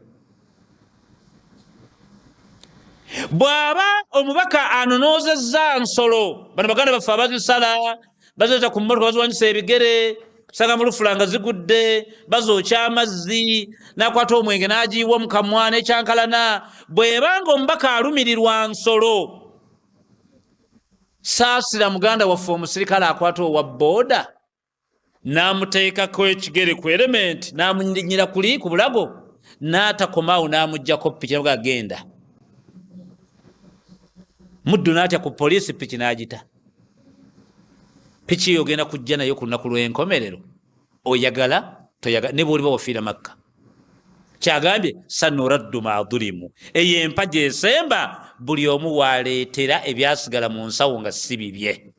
bw'aba omubaka anonoozezza nsolo, bano baganda baffe abazisala bazireeta ku mmotoka, baziwanyisa ebigere, sanga mulufula nga zigudde, bazookya amazzi, n'akwata omwenge n'agiyiwa mu kamwa n'ekyankalana. Bw'eba nga omubaka alumirirwa nsolo, saasira muganda waffe omusirikale akwata owa booda n'amuteekako ekigere ku elementi, n'amunyinyira kuli ku bulago, n'atakomaawo, n'amuggyako piki, naga agenda muddu n'atya ku poliisi, piki n'agita. Piki eyo ogenda kujja nayo ku lunaku lw'enkomerero, oyagala toyagala, ne bwoliba wafiira Makka. Kyagambye sanuraddu madulimu, eyo empaja esemba buli omu waleetera ebyasigala mu nsawo nga si bibye,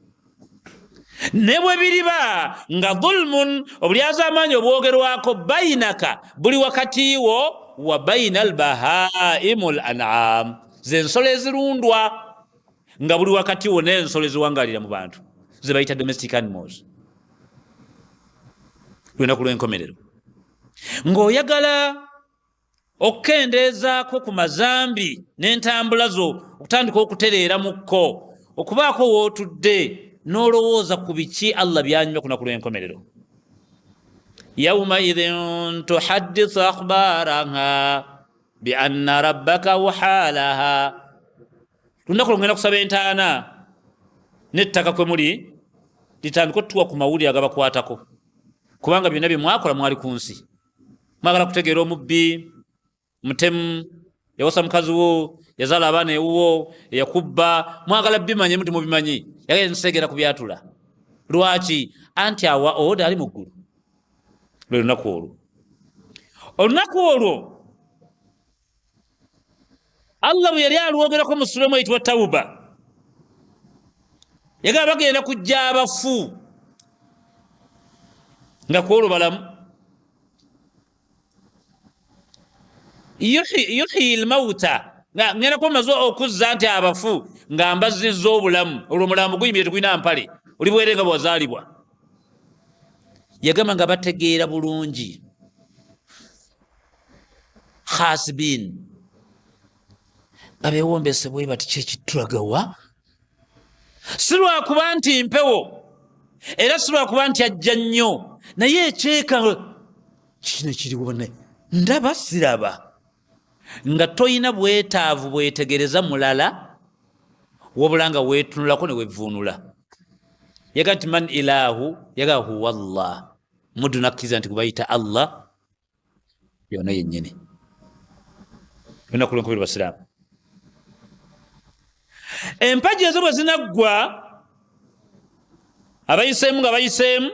ne bwe biriba nga dhulmun, obulyazaamaanyi obwogerwako, bainaka, buli wakati wo, wa baina albahaimu l anam, zensolo ezirundwa, nga buli wakati wo n'ensolo eziwangalira mu bantu zebayita domestic animals. Lunaku lw'enkomerero, ng'oyagala okukendeezaako ku mazambi n'entambula zo, okutandika okutereera mukko, okubaako wootudde n'olowooza ku biki Allah byanyuma ku lunaku lw'enkomerero. Yaumaidhin tuhaddithu akhbaraha bianna rabbaka wuhalaha. Lunaku lwongenda kusaba entaana n'ettaka kwe muli litandika otuwa ku mawulire agabakwatako, kubanga byonna bye mwakola mwali ku nsi. Mwagala kutegeera omubbi, mutemu, yawasa mukazi wo, yazaala abaana ewuwo, eyakubba, mwagala bimanye muti mubimanyi. Yagala ensegera kubyatula. Lwaki? Anti awa oda ali mu ggulu. Lwe lunaku olwo, olunaku olwo Allah bwe yali alwogerako mu sula emu eyitibwa Tawuba, yagamba bagenda kujja abafu nga kwolwo balamu, yuhyi lmauta, nga ngenda kumaze okuzza nti abafu nga mbazizza obulamu. Olwo omulambo guyimire, tegulina mpale, oli bwere nga bwewazaalibwa. Yagamba nga bategeera bulungi, khasibin, nga bewombese bwe bati, kyekitulagawa si lwakuba nti mpewo, era si lwakuba nti ajja nnyo, naye ekyeka kino kiriwo ne ndaba siraba, nga toyina bwetaavu bwetegereza mulala, wabula nga weetunulako ne wevuunula. Yaga nti man ilahu, yaga huwa Allah. Muddu nakkiriza nti gubayita Allah yona yennyini. Lunaku lwenkubiri, basiraamu, empagi ezo bwe zinaggwa, abayiseemu nga bayiseemu,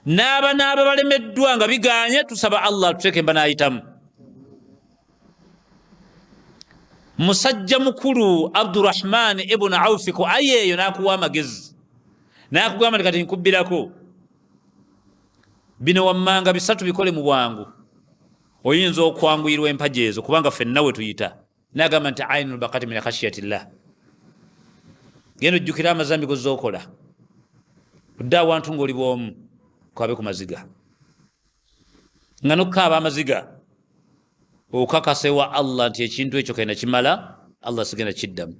n'aba n'aba balemeddwa nga biganye, tusaba Allah atuteeke mba n'ayitamu. Musajja mukulu Abdurahman ibunu Aufi ku aya eyo n'akuwa amagezi, n'akugamba nti kati nkubbirako bino wammanga bisatu, bikole mu bwangu, oyinza okwanguyirwa empagi ezo, kubanga ffenna we tuyita. Nagamba nti ainu lbakati min khashiyati llah, genda ojjukira amazambi gozokola, odde awantu ngaoli bwomu, kwabe ku maziga, nga nokukaaba amaziga okakasa ewa Allah nti ekintu ekyo kenda kimala, Allah sigenda kiddamu.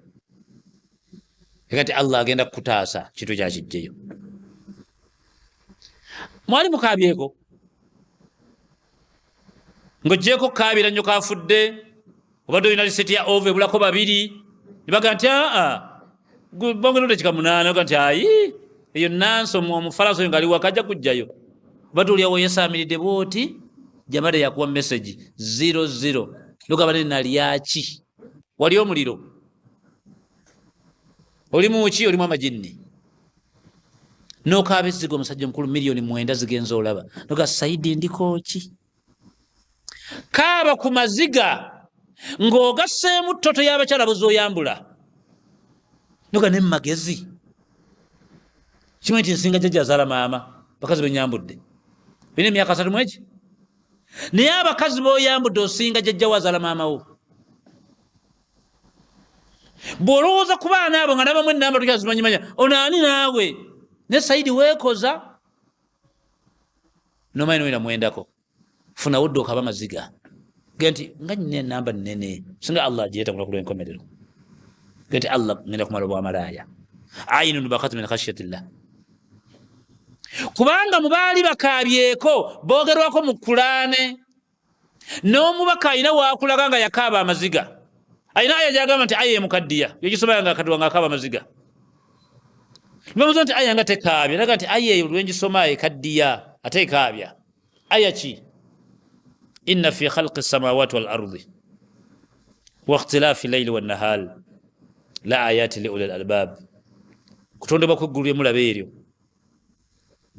Ega nti Allah agenda kukutaasa kintu kyakijjeyo. Mwali mukabyeko ng'ogyeko kukaabira nnyo kafudde, obadde olina lisiti ya ova ebulako babiri, nebaga nti aa bongera odakika 8, oga nti ayi eyo nansi omufalansa oyo ngaali wakajja kujjayo, obadde oliawo yesaamiridde bwoti, jamada yakuwa message 00, nogamba ne nalyaki, wali omuliro oli muki, olimu amajinni, nokaaba ezziga. Omusajja omukulu miliyoni 9 zigenza, olaba noga saidi ndikooki. Kaaba ku maziga ng'ogasseemu ttoto y'abakyala bozoyambula, noga ne mumagezi kimanyi nti nsinga jjajja azaala maama bakazi benyambudde bina emyaka 30 mweki, naye abakazi boyambudde osinga jjajja wo azaala maama wo. Bw'olowooza ku baana abo nga nabamu enamba tukyazimanyimanya, ono ani naawe ne saidi weekoza nomanyi noyina mwendako. Funa wodde okaba amaziga ge nti nga nyina enamba nene, singa Allah agireeta ku lunaku lw'enkomerero, ge nti Allah ngenda kumala obwamalaaya. Ainun bakat min khashyatillah, kubanga mu baali bakaabyeko boogerwako mu Kulaane, n'omubaka alina waakulaga nga yakaaba amaziga. Alina aya gyagamba nti aya emukaddiya yegisoma nga akaddiwa nga akaaba amaziga. Nibamuza nti aya nga tekaabya, naga nti aya eyo lwengisoma ekaddiya ate ekaabya. Aya ki? Inna fi khalqi samawati wal ardi wa ikhtilafi layli wan nahal la ayati li ulil albab. Kutondebwa kw'eggulu lyemulaba eryo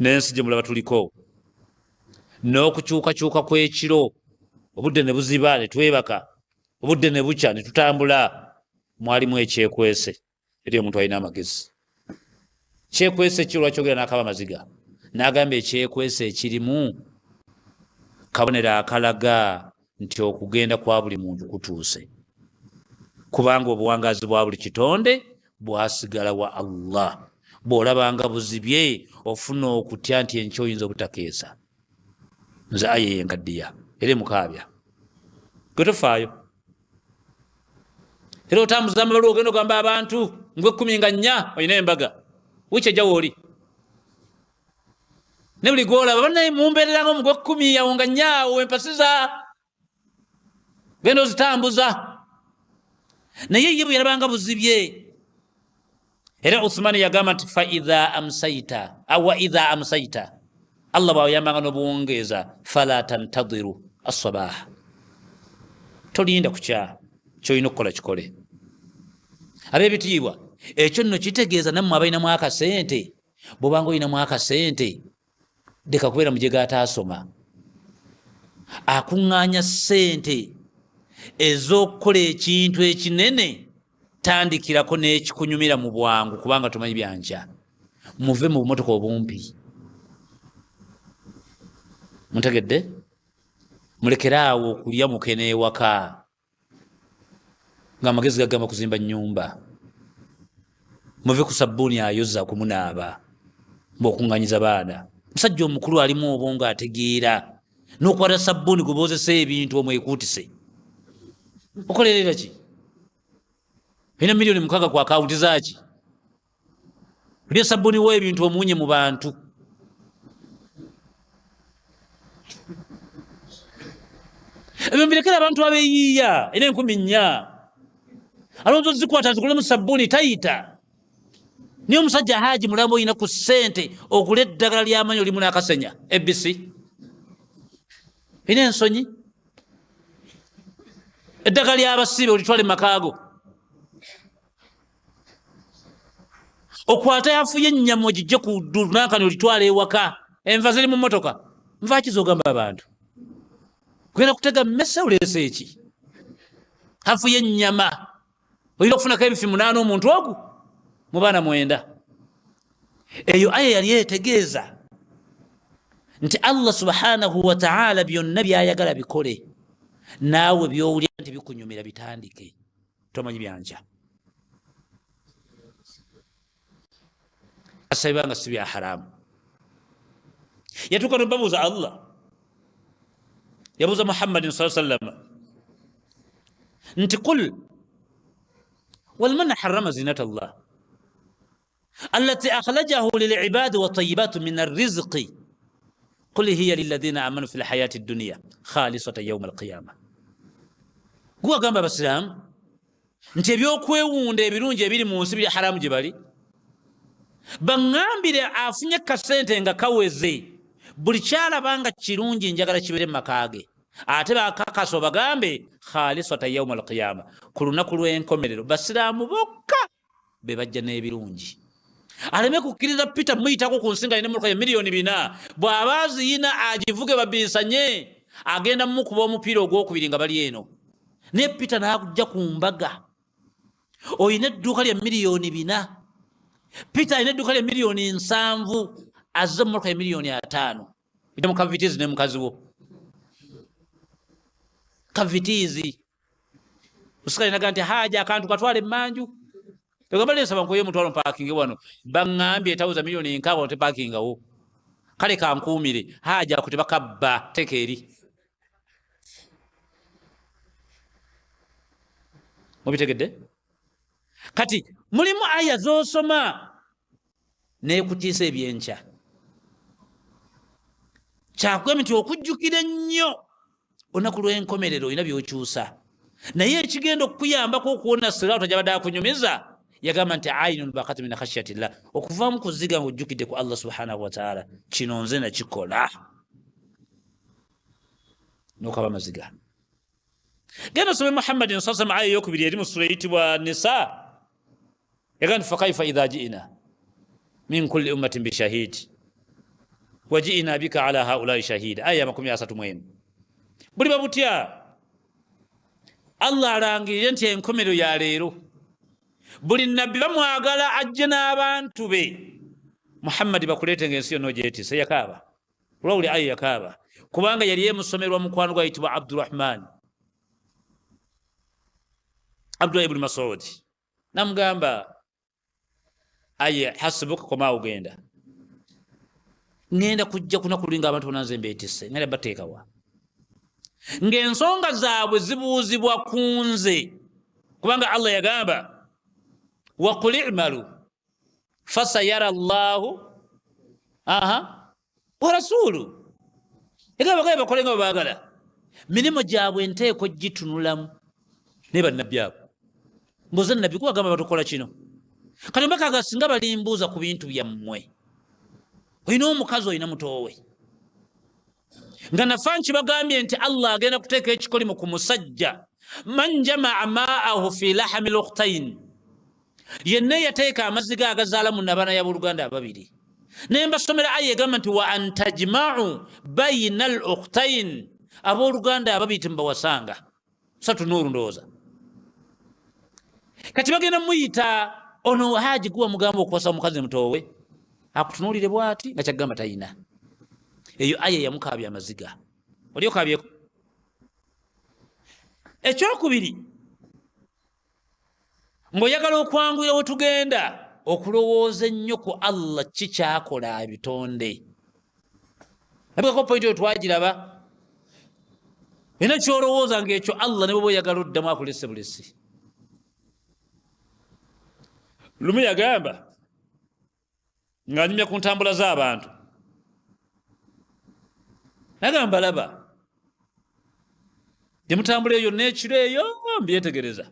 n'ensi gye mulaba tuliko, n'okukyukakyuka kw'ekiro, obudde ne buziba ne twebaka, obudde ne bukya ne tutambula, mwalimu ekyekwese eri omuntu alina amagezi. Kyekwese ki? Olwakyogera n'akaba amaziga, n'agamba ekyekwese ekirimu kabonero akalaga nti okugenda kwa buli muntu kutuuse, kubanga obuwangaazi bwa buli kitonde bwasigala wa Allah. Bw'olabanga buzibye ofuna okutya nti enkya oyinza obutakeesa. Nze aya eyo enkaddiya era emukaabya, gwe tofaayo. Era otambuza amabaluwa, ogenda ogamba abantu ngwekumi nga nnya olina embaga wiiki ejja wooli, ne buli gwolaba banaye mumbeereranga omugwekumi awo nga nnya awo empasiza genda ozitambuza. Naye ye bwe yalabanga buzibye, era Uthumani yagamba nti faidha amsaita awa idha amsaita, Allah bwayambanga nobuwungeeza, fala tantadiru assabaha, tolinda kukya, kyolina okukola kikole. Ab'ebitiibwa, ekyo nno kitegeeza nammwe abalinamu akasente, bwobanga olinamu akasente leka kubeera mujega ataasoma akuŋŋaanya ssente ez'okukola ekintu ekinene. Tandikirako n'ekikunyumira mu bwangu, kubanga tomanyi byankya. Muve mu bumotoka obumpi, muntegedde? Mulekere awo okulya mukene ewaka ng'amagezi gagamba kuzimba nnyumba. Muve ku sabbuuni ayoza kumunaaba mbaokuŋŋanyiza baana. Musajja omukulu alimu obwongo ategeera, n'okwata sabbuuni gwe boozesa ebintu omwekuutise, okolerera ki? Olina 6 million ku akawunti zaaki? Olya sabbuuni w'ebintu omuwunye mu bantu. Ebyo mbirekera abantu abeyiiya. Era 4000 alowooza ozikwata zikulemu sabbuuni tayita. Naye omusajja Haji mulamu, olina ku ssente ogula eddagala ly'amanyi olimu n'akasenya abc, olina ensonyi? Eddagala ly'abasibe olitwale mu makaago, okwate afuye ennyama ogijje ku dunankani olitwala ewaka. Enva ziri mu mmotoka, nva ki zogamba abantu? Genda kutega mmese, oleese eki? Afuye ennyama olina okufunako ebifi 8 omuntu ogu mu baana 9. Eyo aya yali etegeeza nti Allah subhanahu wataala byonna byayagala bikole, naawe byowulira nti bikunyumira bitandike, tomanyi byankya. Asabibanga si bya haramu. Yatuuka nobabuuza, Allah yabuuza Muhammadin saa sallama nti qul walman harama zinata llah allati akhrajahu lilibadi watayibatu min arrizqi qul hiya lilladhina amanu fi lhayati dduniya khalisatan yauma alqiyama. Guwagamba abasiraamu nti ebyokwewunda ebirungi ebiri mu nsi biri haramu gye bali. Baŋŋambire afunye kasente nga kaweze, buli kyalaba nga kirungi njagala kibeere mu maka ge. Ate bakakasa obagambe khalisata yauma alqiyama, ku lunaku lw'enkomerero basiraamu bokka be bajja n'ebirungi. Aleme kukkiriza Peter muyitako ku nsi nga alina emmotoka ya 4 million. Bw'aba aziyina agivuge babiisanye, agenda mumukuba omupiira ogwokubiri nga bali eno. Naye Peter n'akujja ku mbaga, olina edduuka lya 4 million. Peter alina edduuka lya 70 million, azze mu mmotoka ya 50 million, ojja mu kavitizi ne mukazi wo kavitizi. Osikale naga nti haja akantu katwale emmanju, egamba lensaba nkoye omutwalo mpakinge wano, baŋŋambye etawuza 60 million tepakingawo. Kale kankuumire haja ako tebakabba, teeka eri. Mubitegedde? Kati mulimu aya zosoma nekutiisa ebyenkya. Kyakwemi nti okujjukira ennyo olunaku lw'enkomerero olina byokyusa, naye ekigenda okukuyambako okuwona sirata gyabadde akunyumiza, yagamba nti ainun bakat min khashyatillah, okuvamu kuziga nga ojjukidde ku Allah subhanahu wataala. Kino nze nakikola nokaba amaziga. Genda osome Muhammadin saa salam aya eyokubiri eri mu sula eyitibwa Nisa, yagamba nti fakaifa idha jiina min kulli ummatin bishahidi wajiina bika ala haulai shahida, aya ya 31. Buliba butya Allah alangirire nti enkomerero ya leero, buli nabbi bamwagala ajje n'abantu be, Muhammadi bakuleete nga ensi yonna ogyetise. Yakaaba lwawuli aya, yakaaba kubanga yali emusomerwa mukwano gwayitibwa Abdurahman Abdullah ibuni Masudi, namugamba aye hasibuka, komaawo genda, ŋŋenda kujja kunaku luli nga abantu bona nze mbeetisse, ŋŋenda bateekawa ng'ensonga zaabwe zibuuzibwa ku nze, kubanga Allah yagamba waqul imalu fasayara llahu aha wa rasulu, egamba bagabe bakole nga bwebaagala, mirimu gyabwe enteeko gitunulamu. Naye bannabbi abo mbuuza nabbi kubagamba batukola kino, kati mbakaga singa balimbuuza ku bintu byammwe, olina omukazi, olina mutoowe, nga nafa nkibagambye nti Allah agenda kuteeka ekikolimo ku musajja man jamaa maahu fi lahami lukhtain, yenna eyateeka amazzi ge agazaala mu nabana yabooluganda ababiri. Naye mbasomera aya egamba nti wa antajmau baina al ukhtain, abooluganda ababiri temubawasanga, satu nuuru ndowooza. Kati bagenda muyita ono haji guwa mugamba okuwasa omukazi mutoowe akutunuulire bwati nga kyagamba tayina. Eyo aya yamukaabya amaziga. Oli okabyeko? Ekyokubiri, ng'oyagala okwanguyira wetugenda okulowooza ennyo ku Allah ki kyakola ebitonde, abikako pointi eyo twagiraba, era kyolowooza ngaekyo Allah ne bweba oyagala oddamu akulese bulesi. Lumu yagamba ng'anyumya ku ntambula z'abantu, nagamba laba gyemutambula eyo n'ekiro eyo mbyetegereza,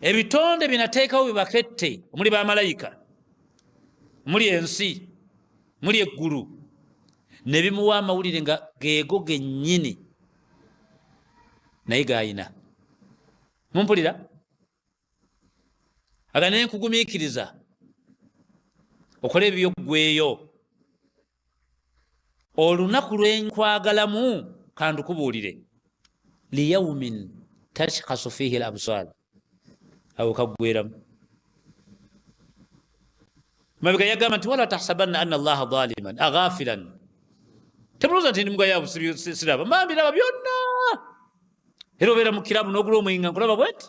ebitonde byenateekawo bibakette, omuli bamalayika, muli ensi, muli eggulu, ne bimuwa amawulire nga geego gennyini naye gayina. Mumpulira? Aga naye nkugumiikiriza okole ebibyo ggweeyo olunaku lwenkwagalamu kandukubuulire liyaumin tashkhasu fihi l absar, awo kaggweramu. Mabega yagamba nti wala tahsabanna anna Allaha zaliman aghafilan, temulowooza nti ndi mugayavu siraba, mbambiraba byonna. Era obeera mu kirabu n'ogula omwinga nkulaba bweti,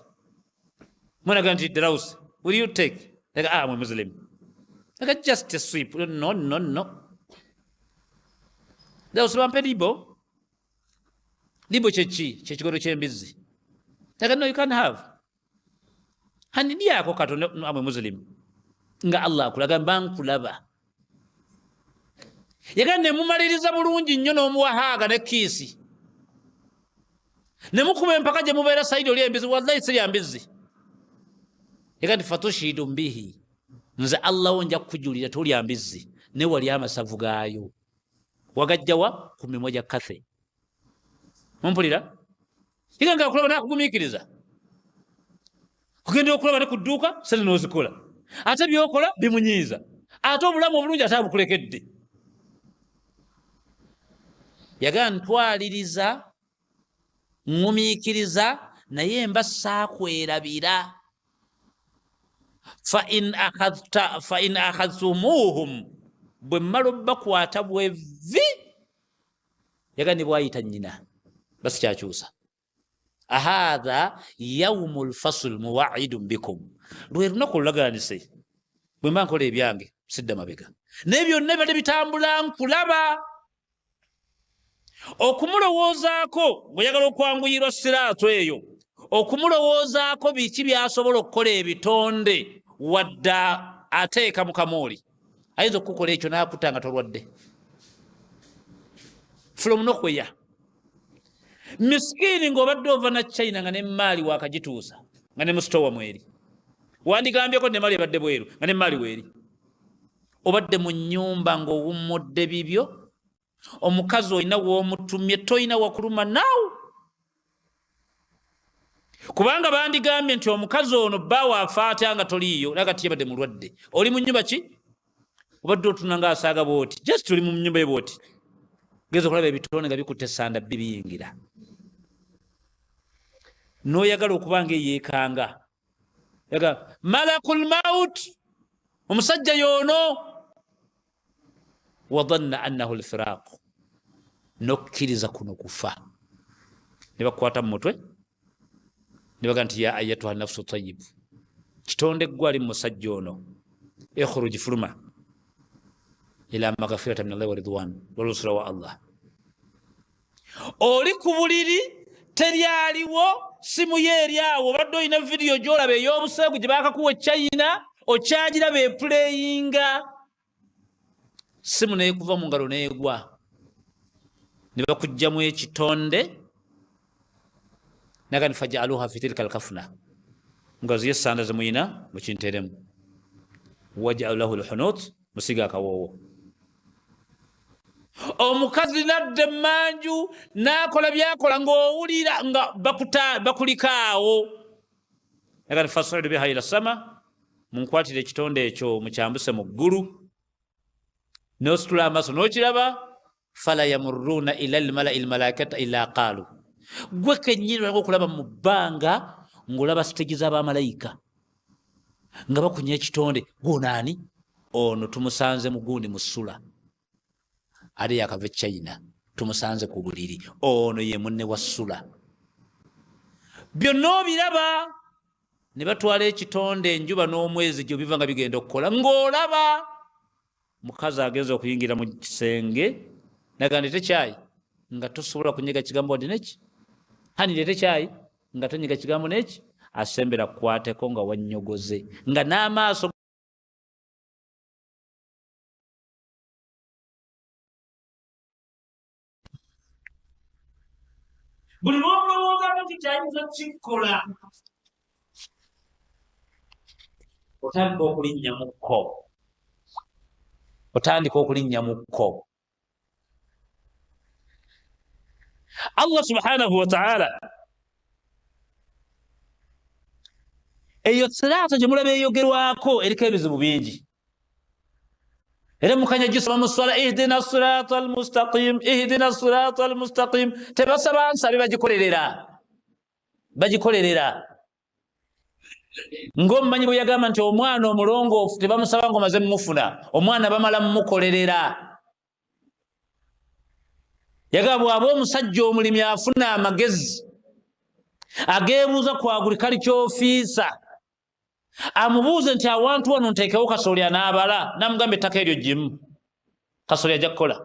mwanaga nti draus will you take like, ah, I'm a Muslim, like just a sweep, no no no, draus bampe libo libo, kyeki kyekigodo ky'embizzi, like no you can't have hani lyako katono, no, I'm a Muslim. Nga Allah akulaga mba nkulaba, yaga nemumaliriza bulungi nnyo n'omuwahaaga ne kiisi nemukuba empaka gye mubeera saidi oli embizi, wallahi sirya mbizi. Yaga nti fatushidu mbihi, nze Allah wo nja kukujulira tolya mbizzi, ne wali amasavu gaayo wagajjawa ku mimwa gya kathe. Mumpulira? Yaga nga akulaba nakugumiikiriza kugenda okulaba ne ku dduuka sente n'ozikola, ate byokola bimunyiiza, ate obulamu obulungi ate abukulekedde. Yaga ntwaliriza ŋŋumiikiriza naye mba saakwerabira, fa in akhadhtumuhum, bwe mmala obbakwata bwevi, yaga ne bwayita nnyina basikyakyusa, ahatha yaumu lfasl muwaidun bikum, lwe lunaku olulaganise, bwe mba nkola ebyange sidda mabega, naye byonna bibadde bitambula nkulaba. Okumulowoozaako ng'oyagala okwanguyirwa siraato eyo, Okumulowoozaako biki byasobola okukola ebitonde wadde ateeka mu kamooli, ayinza okukukola ekyo n'akutta nga tolwadde from nowhere. Misikiini ng'obadde ova na China nga nemaali wakagituusa nga ne musitowa mweri, wandigambyeko nemaali ebadde bweru nga nemaali weeri. Obadde mu nyumba ng'owummudde bibyo, omukazi olina w'omutumye, tolina wakuluma naawe, kubanga bandigambye nti omukazi ono bbaawe afa atya nga toliiyo, naye kati yabadde mulwadde, oli mu nyumba ki, obadde otuna nga asaaga bwoti, just oli mu nyumba ye bwoti, geza okulaba ebitone nga bikutte esanda bibiyingira, n'oyagala okuba nga eyeekanga malakul maut, omusajja yoono, wadanna annahu lfiraq, nokkiriza kuno kufa, ne bakukwata mu mutwe ne baga nti ya ayatuha nafsu tayibu, kitonde ggwe ali mu musajja ono, ikhruj, fuluma, ila magafirata min Allahi wa ridwan, walusula wa Allah. Oli ku buliri, teryaliwo, simu ye eri awo, obadde olina vidiyo gyolaba ey'obuseegu gye bakakuwa e China, okyagiraba epuleyinga, simu nekuva mu ngalo negwa, ne bakugjamu ekitonde nagani fajaluha fi tilka alkafna, ngaziye esanda zemuyina mukinteremu, wajalu lahu lhunut, musiga akawoowo. Omukazi nadda emanju nakola byakola ng'owulira nga bakulikaawo, nagani fasuidu biha ila sama, munkwatire ekitonde ekyo mukyambuse mu ggulu, nositula amaaso n'okiraba, fala yamurruuna ila lmalai lmalaikata ila qaalu, gwe kennyini olanga okulaba mu bbanga ng'olaba siteegi z'abamalayika nga bakunya ekitonde, gwonaani ono tumusanze mugundi musula ate yakava e China, tumusanze ku buliri, ono ye munne wa sula, byonna obiraba. Ne batwala ekitonde, enjuba n'omwezi gyo biva nga bigenda okukola, ng'olaba mukazi agenza okuyingira mu kisenge naga ndete kyayi, nga tosobola kunyega kigambo wadde neki, hani ndete kyayi, nga tonyega kigambo neki, asembera kukwateko nga wanyogoze nga n'amaaso. Buli lwomulowoozaako nti kyayinza kukikola, otandika okulinnya mukko, otandika okulinnya mukko. Allah subhanahu wataala, eyo siraata gye mulaba eyogerwako eriko ebizibu bingi, era mukanya gisoma mu swala, ihdina sirata almustaqim, ihdina sirata almustaqim. Tebasaba nsabe, bagikolerera, bagikolerera. Ng'omumanyi bwe yagamba nti omwana omulongoofu tebamusaba ng'omaze mumufuna, omwana bamala mumukolerera. Yagamba bw'aba omusajja omulimi afuna amagezi ageebuuza ku agriculture ofiisa, amubuuze nti awantu wano nteekewo kasooli anaabala, namugamba ettaka eryo gimu kasooli ajja kukola.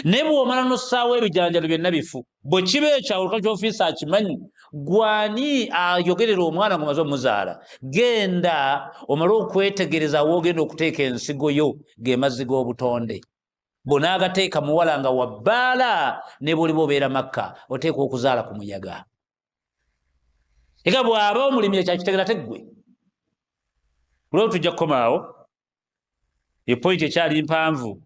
Naye bw'omala n'ossaawo ebijanjalo byonna bifu, bwe kiba ekyo agriculture ofiisa akimanyi, gwani ayogerera omwana ng'omaze omuzaala? Genda omale okwetegereza woogenda okuteeka ensigo yo, ge mazzi g'obutonde bw'onaagateeka muwala nga wabbaala, ne bw'oliba obeera Makka oteekwa okuzaala ku muyaga. Ega bw'aba omulimi ekyo akitegera, teggwe lweo. Tujja kukomaawo, epointi ekyali mpanvu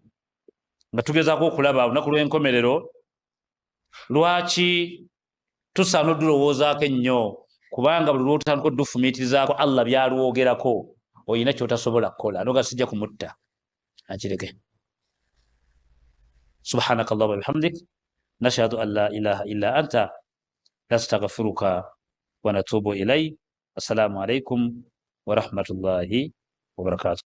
nga tugezaako okulaba olunaku lw'enkomerero lwaki tusaana odulowoozaako ennyo, kubanga buli lwotandika odufumiitirizaako Allah byalwogerako, olina kyotasobola kukola noga sijja kumutta akireke. Subhanaka Allahuma bihamdik, nashhadu an la ilaha illa anta, nastaghfiruka wa natubu ilai. Assalamu alaikum warahmatullahi wabarakatuh.